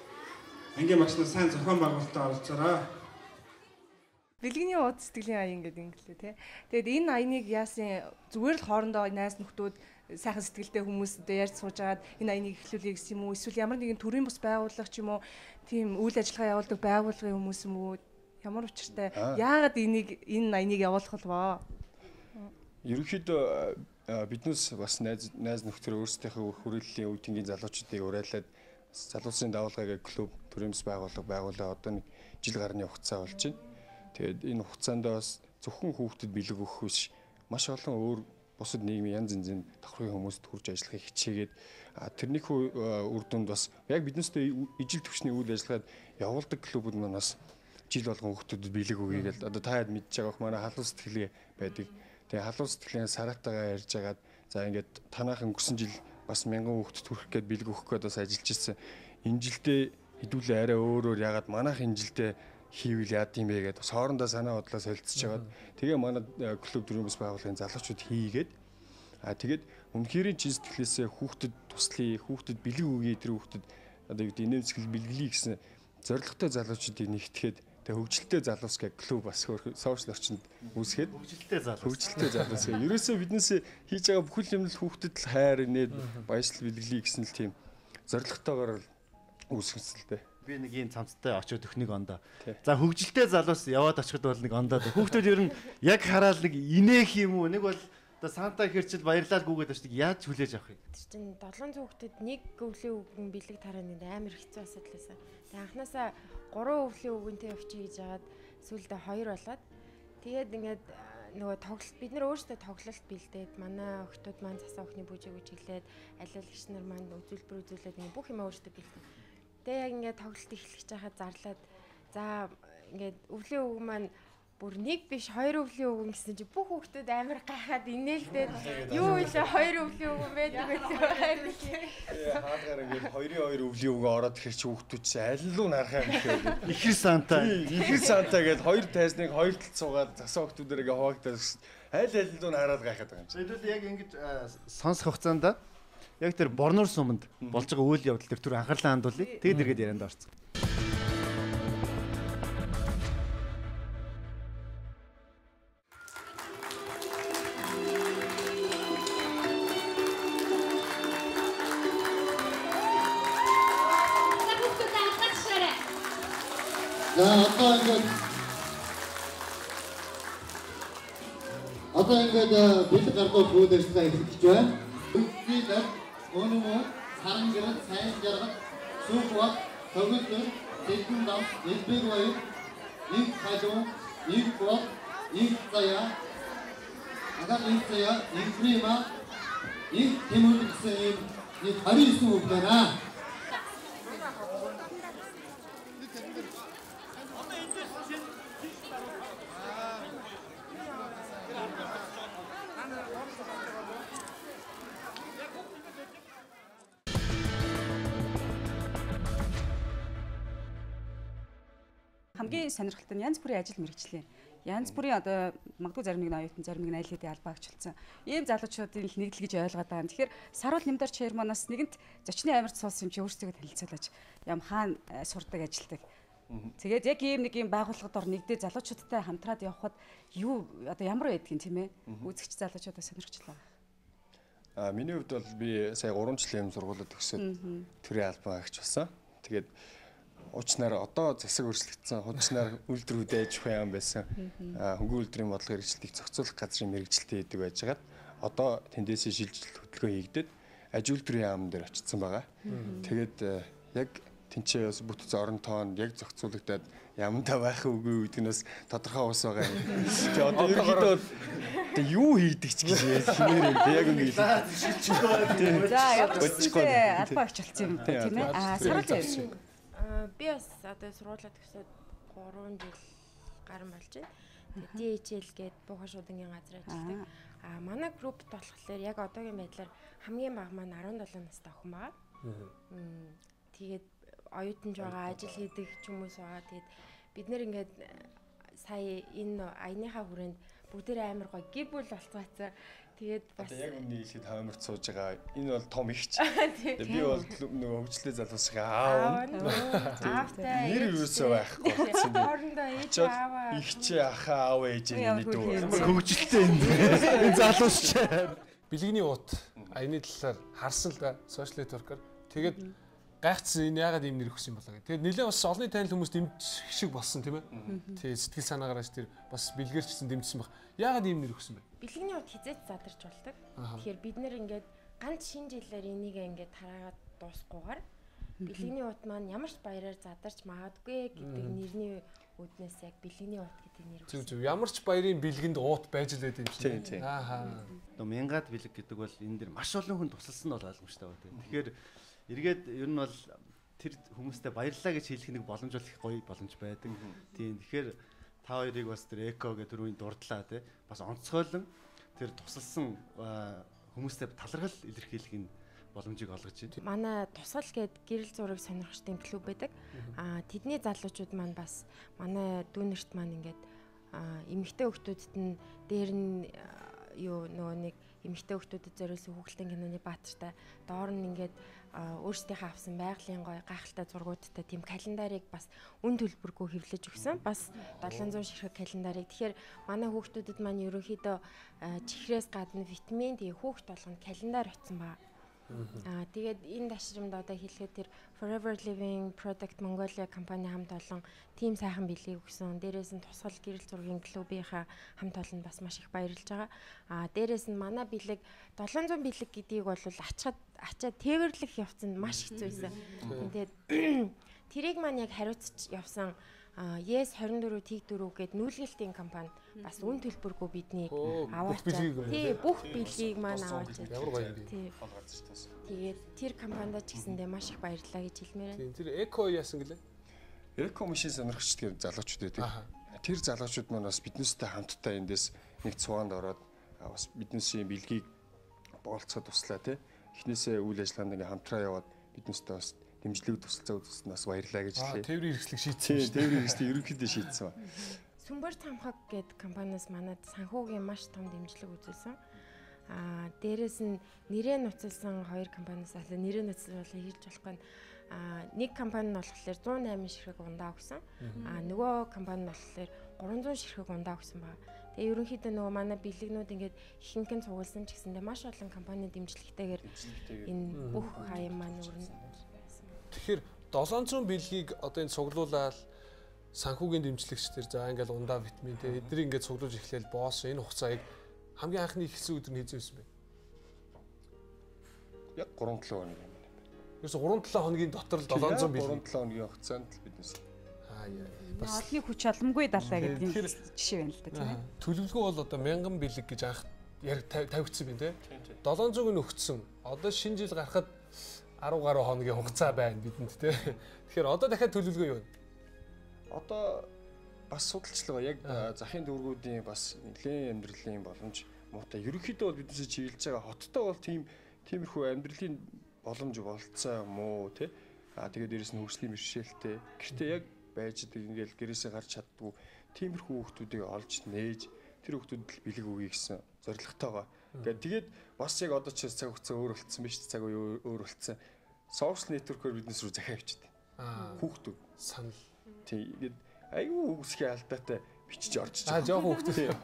ангийн багш нар сайн зохион байгуулалтаа оролцоорой. Бэлгэний ууд сэтгэлийн аян гэдэг ингэлээ тий. Тэгээд энэ аяныг яасан зүгээр л хоорондоо найз нөхдүүд сайхан сэтгэлтэй хүмүүстэй ярьж сууж агаад энэ аяныг эхлүүлэе гэсэн юм уу? Эсвэл ямар нэгэн төрийн бус байгууллага ч юм уу тийм үйл ажиллагаа явуулдаг байгууллагын хүмүүс юм уу? Ямар учиртай яагаад энийг энэ аяныг явуулах вэ? Ерөнхийдөө биднээс бас найз нөхдөр өөрсдийнхөө хүрээллийн үе тэнгийн залуучуудыг уриалаад залуусын давалгаа гэх клуб төрийн бус байгууллага байгуулаа одоо нэг жил гарны хугацаа болж байна. Тэгээд энэ хугацаанд бас зөвхөн хүүхдэд бэлэг өгөх биш маш олон өөр бусад нийгмийн янз янзын давхрын хүмүүст хүрж ажиллахыг хичээгээд тэрнийхүү үр дүнд бас яг биднээсээ ижил түвшний үйл ажиллагаад явуулдаг клубуд маань бас жил болгон хүүхдүүдэд бэлэг өгье гэл одоо та хэд мэдж байгаа бох манай халуун сэтгэлгээ байдаг. Тэгээ халуун сэтгэлийн саратайгаа ярьж агаад за ингээд танаахан өнгөрсөн жил бас 1000 хүүхдэд хүрэх гээд бэлэг өгөх гээд бас ажиллаж ирсэн. Энэ жилдээ хэдүүлээ арай өөрөөр ягаад манайх энэ жилдээ хийвэл яад юм бэ гэдээ бас хоорондоо санаа бодлоо солилцож хагаад тэгээ манай клуб төрийн бас байгууллагын залуучууд хийгээд тэгээд үнэхээр чин сэтгэлээсээ хүүхдэд туслая, хүүхдэд бэлэг өгье, тэр хүүхдэд одоо юу гэдэг инээмсэглэл бэлгэлье гэсэн зорилготой залуучуудыг нэгтгэхэд тэгээ хөгжилтэй залуус гэх клуб бас сошиал орчинд үүсгээд хөгжилтэй залуус гэх. Ерөөсөө биднээс хийж байгаа бүхэл юм л хүүхдэд л хайр инээд баясгал бэлгэлье гэсэн л тийм зорилготойгоор үүсгэсэн л дээ. Би нэг ийм цамцтай очиод өхнийг ондоо. За хөгжилтэй залуус яваад очиход бол нэг ондоо. Хүүхдүүд ер нь яг хараал нэг инээх юм уу? Нэг бол одоо Санта хэрчил баярлал гүгээд очдаг. Яаж хүлээж авах юм? Тэр чинь 700 хүүхдэд нэг өвлийн үгэн бэлэг тарааны амар хэцүү асуудал байсан. Тэгээ анханасаа 3 өвлийн үгэнтэй явчих гэж хагаад сүүлдээ 2 болоод тэгээд ингээд нөгөө тоглолт бид нар өөрсдөө тоглолт бэлдээд манай охтууд маань засаа охины бүжиг үжиглээд алиалагч нар маань үзүүлбэр үзүүлээд ингээд бүх юм өөрсдөө бэлдээ. Тэгээ яг ингээд тоглолт эхлэх гэж хахад зарлаад за ингээд өвлийн үг маань бүр нэг биш хоёр өвлийн үгэн гэсэн чи бүх хүүхдүүд амар гайхаад инээлдээд юу вэ хоёр өвлийн үгэн байдаг байсан хайр. Хаалгаар ингээд хоёрын хоёр өвлийн үгэн ороод ихээр чи хүүхдүүд чи аль нь руу нарах юм бэ? Ихэр Санта. Ихэр Санта гээд хоёр тайзныг хоёр талд суугаад засаа хүүхдүүдээр ингээд хуваагдаад аль аль руу хараад гайхаад байгаа юм чи. Хэдүүл яг ингэж сонсох хугацаанд яг тэр Борнуур суманд болж байгаа үйл явдал дээр түр анхаарлаа хандуулъя. Тэгээд эргээд ярианд орцсон. За одоо ингээд бэлэг гардуулах үйл ажиллагаа эхлэх гэж байна. Үндсийн Өнөмөө, саран гэрэл, сайн жаргал, Сүхбат, Төгөлдөр, Зэдэн дам, Элбэг баяр, Инх халуун, Инх бод, Инх заяа, Агаар инх заяа, Инхрима, Инх Тэмүр гэсэн ийм нэг 29 үг байна. Хамгийн сонирхолтой нь янз бүрийн ажил мэргэжлийн Янз бүрийн одоо магадгүй зарим нэг нь оюутан, зарим нэг нь аль хэдийн албаа агчлсан. Ийм залуучуудын л нэгдэл гэж ойлгоод байгаа юм. Тэгэхээр Саруул Нямдар chairman-аас нэгэнт зочны амирт суусан юм чи өөрсдөө танилцуулаач. Ям хаана сурдаг, ажилтдаг. Тэгээд яг ийм нэг ийм байгууллагад ор нэгдээ залуучуудтай хамтраад явхад юу одоо ямар байдгийг тийм ээ? Үзэгч залуучуудаа сонирхчлаа. А миний хувьд бол би сая 3 жилийн юм сургуулиуд төгсөөд төрийн албан агч болсон. Тэгээд уучнаар одоо засаг өрсөлдсөн хуучнаар үйлдвэрүүд аж ахуйн яам байсан. Хөнгөн үйлдвэрийн бодлого хэрэгжилтийг зохицуулах газрын мэргэжилтэн хийдэг байжгаад одоо тэндээсээ шилжилт хөдөлгөөн хийгдээд аж үйлдвэрийн яам дээр очсон байгаа. Тэгээд яг тэнцээ бас бүтц орон тоонд яг зохицуулагдаад ямандаа байх үгүй гэдэг нь бас тодорхой ус байгаа юм. Тэгээ одоо ерөнхийдөө бол тэгээ юу хийдэг ч гэж хэмээр юм. Яг ингэ хэлээ. За явчихгүй албаа агч болсон юм тийм ээ. А Саруул заяа. Би бас одоо сургуулиа төгсөөд 3 жил гарan болж байна. Тэгээ DHL гээд буухан шуудангийн газар ажилладаг. А манай группт болохоор яг одоогийн байдлаар хамгийн бага маань 17 настай охин байгаа. Тэгээд оюутан ч байгаа, ажил хийдэг ч хүмүүс байгаа. Тэгээд бид нэр ингээд сая энэ аяныхаа хүрээнд бүгдээрээ амар гоё гэр бүл болцгаацсан. Тэгээд бас яг үнний хэлэхэд хойморт сууж байгаа. Энэ бол том ихч. Би бол нөгөө хөгжлөө залуусгаа аав. Аавтай. Нэр юусоо байхгүй болсон. Хоорондоо ээж ааваа. Ихч ахаа аав ээж миний дүү. Ямар хөгжилтэй юм бэ? Энэ залуус ч. Бэлгэний уут аяны талаар харсан л да сошиал нэтворкоор. Тэгээд гайхацсан энэ яагаад ийм нэр өгсөн юм болоо гэх. Тэгээд нэлээд бас олонний танил хүмүүс дэмжих шиг болсон тийм ээ. Тий сэтгэл санаагаараа ч тэр бас бэлгэрчсэн дэмжсэн баг. Яагаад ийм нэр өгсөн бэ? Бэлгэний уут хизээч задарч болдог. Тэгэхээр бид нэр ингээд ганц шинэ жилээр энийг ингээд тараагаад дуусахгүйгээр бэлгэний уут маань ямар ч баяраар задарч магадгүй гэдэг нэрний үүднээс яг бэлгэний уут гэдэг нэр өгсөн. Зөв зөв. Ямар ч баярын бэлгэнд уут байж л байд юм чинь. Тийм. Аа. Одоо мянгаад бэлэг гэдэг бол энэ дэр маш олон хүн тусалсан нь бол ойлгомжтой байна. Тэгэхээр эргээд ер нь бол тэр хүмүүстэй баярлалаа гэж хэлэх нэг боломж бол их гоё боломж байдаг. Тийм. Тэгэхээр та хоёрыг бас тэр эко гэх түрүүний дурдлаа тий. Бас онцгойлон тэр тусалсан хүмүүстэй талархал илэрхийлэх энэ боломжийг олгож байна. Манай тусгал гээд гэрэл зураг сонирхчдын клуб байдаг. Аа тэдний залуучууд маань бас манай дүүнерт маань ингээд эмэгтэй хүүхдүүдэд нь дээр нь юу нөгөө нэг эмэгтэй хүүхдүүдэд зориулсан хүүхэлдэйн киноны баатартай доор нь ингээд өөрсдийнхээ авсан байгалийн гоё гайхалтай зургуудтай тийм календарыг бас үн төлбөргүй хэвлэж өгсөн. Бас 700 ширхэг календарыг. Тэгэхээр манай хүүхдүүдэд маань ерөнхийдөө чихрээс гадна витамин тэгээ хүүхд болгонд календар очсон ба. Аа тэгээд энэ дашрамд одоо хэлэхэд тэр Forever Living Product Mongolia компани хамт олон тийм сайхан бэлгийг өгсөн. Дээрээс нь тусгал гэрэл зургийн клубийнхаа хамт олон бас маш их баярлж байгаа. Аа дээрээс нь манай бэлэг 700 бэлэг гэдгийг бол ачаад тээвэрлэх явцанд маш хэцүү байсан. Тэгээд тэрийг маань яг хариуцж явсан Yes 24 Тэг4 гээд нүүлгэлтийн компани бас үн төлбөргүй биднийг аваачаад тий бүх бэлгийг маань аваачаад ямар гоё юм бэ. Тэгээд тэр компанида ч гэсэндээ маш их баярлалаа гэж хэлмээр байна. Тийм тэр эко яасан гэлээ? Эко машин сонирхчд гэх залуучууд байдаг. Тэр залуучууд маань бас биднээстэй хамтдаа эндээс нэг цугаанд ороод бас биднээсийн бэлгийг болцоход туслаа тий. Эхнээсээ үйл ажиллагаанд ингээ хамтраа яваад биднээстэй бас дэмжлэг тусалцаа үзүүлсэн бас баярлалаа гэж хэлье. Тээврийн хэрэгслийг шийдсэн. Тээврийн хэрэгслийг ерөнхийдөө шийдсэн. Сүмбэр цамхаг гээд компаниас манад санхүүгийн маш том дэмжлэг үзүүлсэн. Аа дээрээс нь нэрээ нуцалсан хоёр компаниас нэрээ нуцалсан бол хэлж болохгүй. Аа нэг компани нь болохоор 108 ширхэг ундаа өгсөн. Аа нөгөө компани нь болохоор 300 ширхэг ундаа өгсөн байна. Тэгээ ерөнхийдөө нөгөө манай бэлэгнүүд ингээд ихэнх нь цугласан ч гэсэндээ маш олон компани дэмжлэгтэйгээр энэ бүх хаяа маань өрнө. Тэгэхээр 700 бэлгийг одоо энэ цуглуулаад санхүүгийн дэмжлэгч төр за ингээл ундаа витамин те эднийг ингээд цуглуулж эхлээл босс энэ хугацааг хамгийн анхны эхэлсэн өдөр нь хэзээ байсан бэ? Яг 3-7 хоног юм байна. Ерөөсө 3-7 хоногийн дотор л 700 бэлэг. 3-7 хоногийн хугацаанд л биднес. Аа яа. Бас олонний хүч боломгүй далаа гэдэг юм жишээ байна л да тийм ээ. Төлөвлөгөө бол одоо 1000 бэлэг гэж анх яг тавигдсан юм те. 700-ыг нь өгсөн. Одоо шинэ жил гарахад 10 гаруй хоногийн хугацаа байна бидэнд те. Тэгэхээр одоо дахиад төлөвлөгөө юу вэ? Одоо бас судалчлага яг захын дүүргүүдийн бас нэлээд амьдралын боломж муутай. Ерөнхийдөө бол биднээс чиглэж байгаа хоттой бол тиймэрхүү амьдралын боломж болцоо юм уу те. Аа тэгээд дээрэс нь хөгжлийн бэрхшээлтэй. Гэртээ яг байж идэг ингээл гэрээсээ гарч чаддгүй Тиймэрхүү хүүхдүүдийг олж нээж тэр хүүхдүүдэд бэлэг өгье гэсэн зорилготойгоо. Тэгээд бас яг одоо ч цаг хугацаа өөр болцсон биз, цаг үе өөр болцсон. Social network-оор биднес рүү захиа авчихдээ. Хүүхдүүд санал. Тийм ингээд айгүй үгсхийн алдаатай бичиж орж байгаа. Жоохон хүүхдүүд.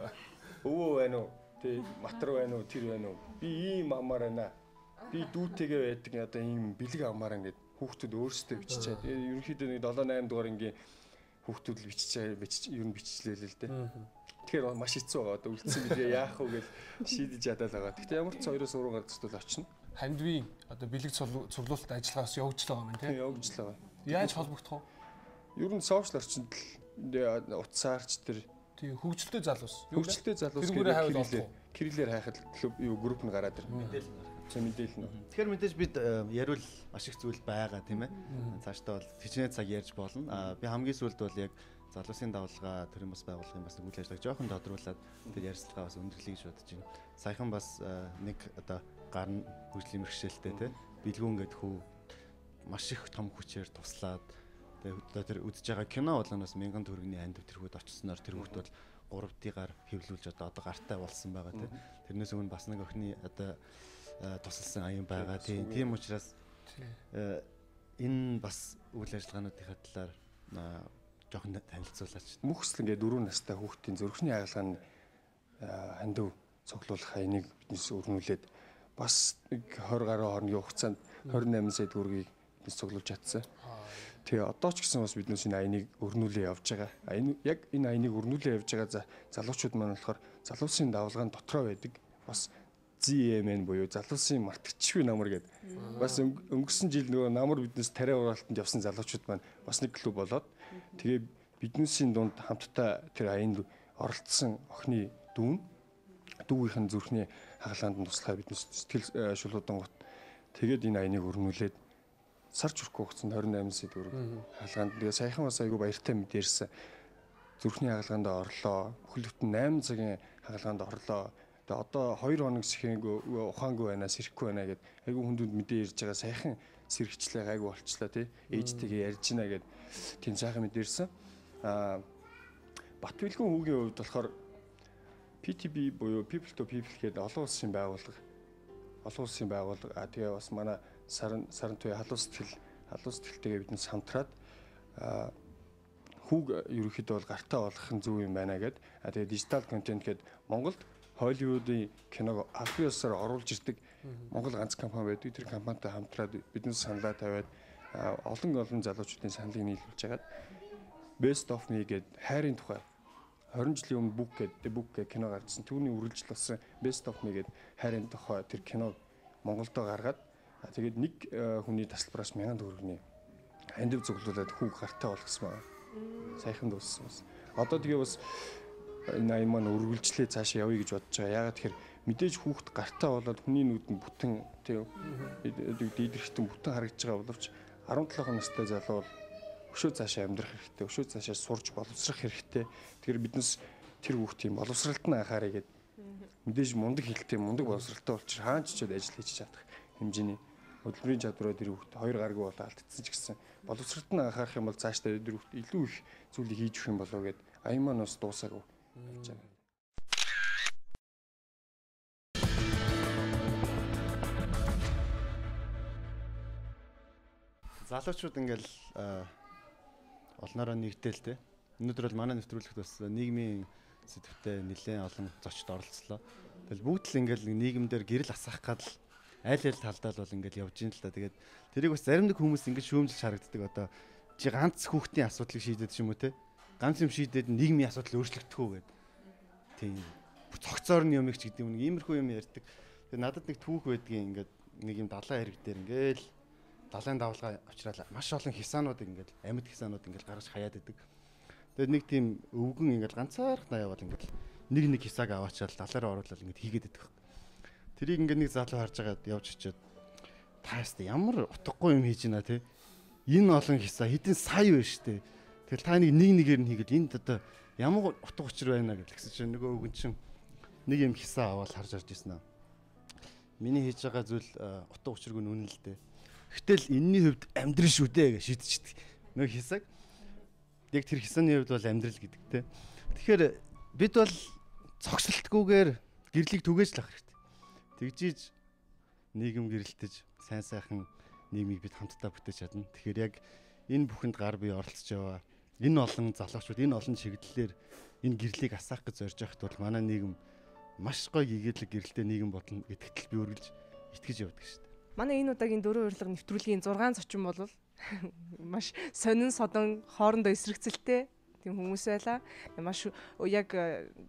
Өвөө байна уу? Тэ матар байна уу? Тэр байна уу? Би ийм амаар байна. Би дүүтэйгээ байдаг одоо ийм бэлэг амаар ингээд хүүхдүүд өөрсдөө биччихээ. Тэгээ ерөнхийдөө нэг 7 8 дугаар ангийн хүүхдүүд л биччихээ, ер нь биччихлээ л дээ. Тэгэхээр маш хэцүү байгаа. Одоо үлдсэн бэлгээ яах вэ гэж шийдэж ядаад байгаа. Гэхдээ ямар ч 2-оос 3 газарт очино. Хандвийн одоо бэлэг цуглуулалт ажиллагаас явагдаж байгаа юм тийм. Явагдаж байгаа. Яаж холбогдох вэ? Ер нь сошиал орчинд л утсаарч тэр тийм хөгжилтэй залуус. Хөгжилтэй залуус гэдэг кириллээр хайхад клуб юу групп нь гараад ирнэ. Мэдээлэл нь гарах. Тийм мэдээлэл нь. Тэгэхээр мэдээж бид яриул маш их зүйл байгаа тийм ээ. Цаашдаа бол хичнээн цаг ярьж болно. Би хамгийн сүүлд бол яг залуусын давлгаа төрийн бас байгууллагын бас нэг үйл ажиллагааг жоохон тодруулаад тэр ярилцлагаа бас өндөрлөе гэж бодож байна. Саяхан бас нэг одоо гар нь хөгжлийн мэргэшээлтэй тийм бэлгүүн гэдэг хүү маш их том хүчээр туслаад тэгээ тэр үзэж байгаа кино болгоноос 1000 төгрөгийн андив тэрхүүд очсноор тэр хүүхд бол 3D гар хэвлүүлж одоо гартай болсон байгаа тийм. Тэрнээс өмнө бас нэг охины одоо тусалсан аян байгаа тийм. Тийм учраас энэ бас үйл ажиллагаануудынхаа талаар жоохон танилцуулаач. Мөхсөл ингээд 4 настай хүүхдийн зүрхний хагалгааны хандив цуглуулах энийг биднес өрнүүлээд бас нэг 20 гаруй хоногийн хугацаанд 28 сая төгрөгийг биднес цуглуулж чадсан. Тэгээ одоо ч гэсэн бас биднес энэ аяныг өрнүүлээ явж байгаа. Энэ яг энэ аяныг өрнүүлээ явж байгаа залуучууд маань болохоор залуусын давлгаан дотроо байдаг. Бас ZMN буюу залуусын мартагчгүй намар гэдэг. Бас өнгөрсөн жил нөгөө намар биднес тариа ураалтанд явсан залуучууд маань бас нэг клуб болоод тэгээ биднесийн дунд хамтдаа тэр аянд оролцсон охины дүүн дүүгийнх нь зүрхний хагалгаанд нь туслахаа биднес сэтгэл шулуудан гот тэгээд энэ аяныг өрнүүлээд сар чүрхгүй хугацаанд 28 сая төгрөг хагалгаанд тэгээ саяхан бас айгүй баяртай мэдэрсэн. Зүрхний хагалгаанд орлоо. Бүхэл бүтэн 8 цагийн хагалгаанд орлоо. Тэгээ одоо 2 хоног сэхэнгүй ухаангүй байна, сэрэхгүй байна гэд айгүй хүндүнд мэдээ ирж байгаа. Саяхан сэрэгчлээ гайгүй болчлаа тий. Ээжтэйгээ ярьж гинэ гэд тийм сайхан мэдэрсэн. Аа Батбилгүн хүүгийн хувьд болохоор PTB буюу People to People гэдэг олон улсын байгууллага. А тэгээ бас манай саран туяа халуун сэтгэлтэйгээ биднес хамтраад хүүг ерөнхийдөө бол гартаа болгох нь зөв юм байна гэд. А тэгээ дижитал контент гэд Монголд Холливуудын киног албан ёсоор оруулж ирдэг Монгол ганц компани байдаг. Тэр компанитай хамтраад биднес саналаа тавиад олон залуучуудын саналыг нийлүүлж хагаад Best of Me гэд хайрын тухай 20 жилийн өмнө Book гэдэг Book гэх кино гарчсан. Түүний үргэлжлэл болсон Best of Me гэд хайрын тухай тэр киног Монголдо гаргаад тэгээд нэг хүний тасалбараас 1000 төгрөгийн андив цуглуулад хүүг гартаа болгосон байна. Саяхан дууссан бас. Одоо тэгээ бас энэ аян маань үргэлжлээ цаашаа явъя гэж бодож байгаа. Яагаад тэгэхээр мэдээж хүүхд гартаа болоод хүний нүд нь бүтэн тийм дийдрэхтэн бүтэн харагдаж байгаа боловч 17 настай залуу бол өшөө цаашаа амьдрах хэрэгтэй, өшөө цаашаа сурч боловсрох хэрэгтэй. Тэгэхээр биднес тэр хүүхдийн боловсралт нь анхаарай гэд мэдээж мундаг хэлтэй, мундаг боловсралтай болчих хаан ч чад ажил хийж чадах хэмжээний хөдөлмөрийн чадвараа тэр хүүхд хоёр гаргүй болоо алдсан ч гэсэн боловсралт нь анхаарах юм бол цаашдаа тэр хүүхд илүү их зүйлийг хийж өгөх юм болоо гэд аян маань бас дуусаагүй явж байгаа. Залуучууд ингээл олноороо нэгдээл те. Өнөөдөр бол манай нэвтрүүлэгт бас нийгмийн сэдвтэй нэлээд олон зочд оролцлоо. Тэгэл бүгд л ингээл нийгэмдэр гэрэл асаах гад л аль аль талдаа л бол ингээл явж ин л та. Тэгээд тэрийг бас зарим нэг хүмүүс ингээд шүүмжилж харагддаг. Одоо чи ганц хүүхдийн асуудлыг шийдээд ч юм уу те. Ганц юм шийдээд нийгмийн асуудал өөрчлөгдөх үү гэд. Тийм. Цогцоор нь юм их ч гэдэг юм нэг иймэрхүү юм ярьдаг. Тэгээд надад нэг түүх байдгийн ингээд нэг юм далайн хэрэг дээр ингээл далайн давлгаа авчраал маш олон хисаанууд ингээд амьд хисаанууд ингээд гаргаж хаяад идэг. Тэгээд нэг тийм өвгөн ингээд ганцаархнаа явбал ингээд нэг нэг хисааг аваачаал далаараа оруулаад ингээд хийгээд идэх. Тэрийг ингээд нэг залуу харж байгаад явж очиод та яста ямар утгагүй юм хийж байна те. Энэ олон хисаа хэдэн сая байна штэ. Тэгэл та нэг нэгээр нь хийгээл энд одоо ямар утга учир байна гэж тэгсэн чинь нөгөө өвгөн чинь нэг юм хисаа аваад харж орж ирсэн аа. Миний хийж байгаа зүйл утга учиргүй нь үнэн л дээ. Гэтэл энэний хувьд амьдрал шүү дээ гэж шийдчихдэг. Нөгөө хисаг яг тэр хисааны хувьд бол амьдрал гэдэг те. Тэгэхээр бид бол цогцолтгүйгээр гэрлийг түгээж л авах хэрэгтэй. Тэгжиж нийгэм гэрэлтэж сайн сайхан нийгмийг бид хамтдаа бүтээж чадна. Тэгэхээр яг энэ бүхэнд гар бие оролцож яваа энэ олон залуучууд энэ олон чиглэлээр энэ гэрлийг асаах гэж зорж байхад бол манай нийгэм маш гоё гигээдлэг гэрэлтэй нийгэм болно гэдэгт л би үргэлж итгэж явдаг шүү дээ. Манай энэ удаагийн дөрөв урилга нэвтрүүлгийн 6 зочин бол маш сонин содон хоорондоо эсрэгцэлтэй тийм хүмүүс байлаа. Маш яг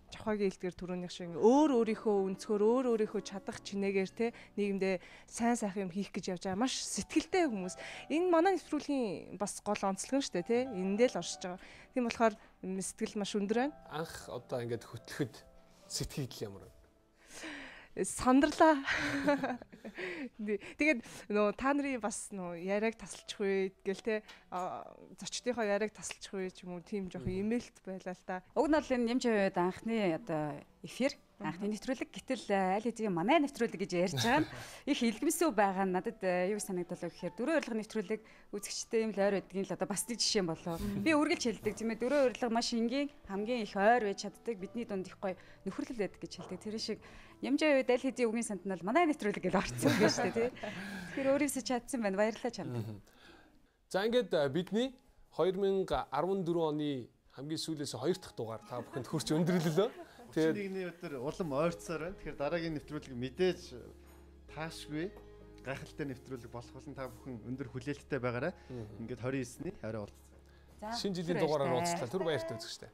Жавхагийн хэлдгээр түрүүнийх шиг өөр өөрийнхөө өнцгөр өөр өөрийнхөө чадах чинээгээр те нийгэмдээ сайн сайхан юм хийх гэж явж байгаа маш сэтгэлтэй хүмүүс. Энэ манай нэвтрүүлгийн бас гол онцлог нь шүү дээ те. Эндээ л оршиж байгаа. Тийм болохоор сэтгэл маш өндөр байна. Анх одоо ингээд хөтлөхөд сэтгэл ямар вэ? Сандарлаа. Тэгээд нөө та нарын бас нөө яриаг тасалчих вэ гэл те зочдынхоо яриаг тасалчих вэ ч юм уу тийм жоох имэлт байлаа л та. Уг нь бол энэ Нямжин хувьд анхны одоо эфир, анхны нэвтрүүлэг, гэтэл аль хэдийн манай нэвтрүүлэг гэж ярьж байгаа нь их илгэмсүү байгаа нь надад юу санагдал вэ гэхээр дөрөв урилга нэвтрүүлэг үзэгчтэй юм л ойр байдгийн л одоо бас нэг жишээ болоо. Би үргэлж хэлдэг тийм ээ, дөрөв урилга маш энгийн хамгийн их ойр байж чаддаг, бидний дунд их гоё нөхөрлөл байдаг гэж хэлдэг. Тэр шиг Нямжин хувьд аль хэдийн үгийн санд нь бол манай нэвтрүүлэг гэж орсон юм шүү дээ тий. Тэгэхээр өөрөөсөө чадсан байна. Баярлалаа чамд. За ингээд бидний 2014 оны хамгийн сүүлээс 2 дахь дугаар та бүхэнд хүрч өндөрлөлөө. Тэгээд нэгний өдөр улам ойрцсоор байна. Тэгэхээр дараагийн нэвтрүүлэг мэдээж таашгүй гайхалтай нэвтрүүлэг болох болно. Та бүхэн өндөр хүлээлттэй байгаарай. Ингээд 29-ний орой уулзъя. Шинэ жилийн дугаараар уулзлаа. Түр баяртай үзэгчтэй.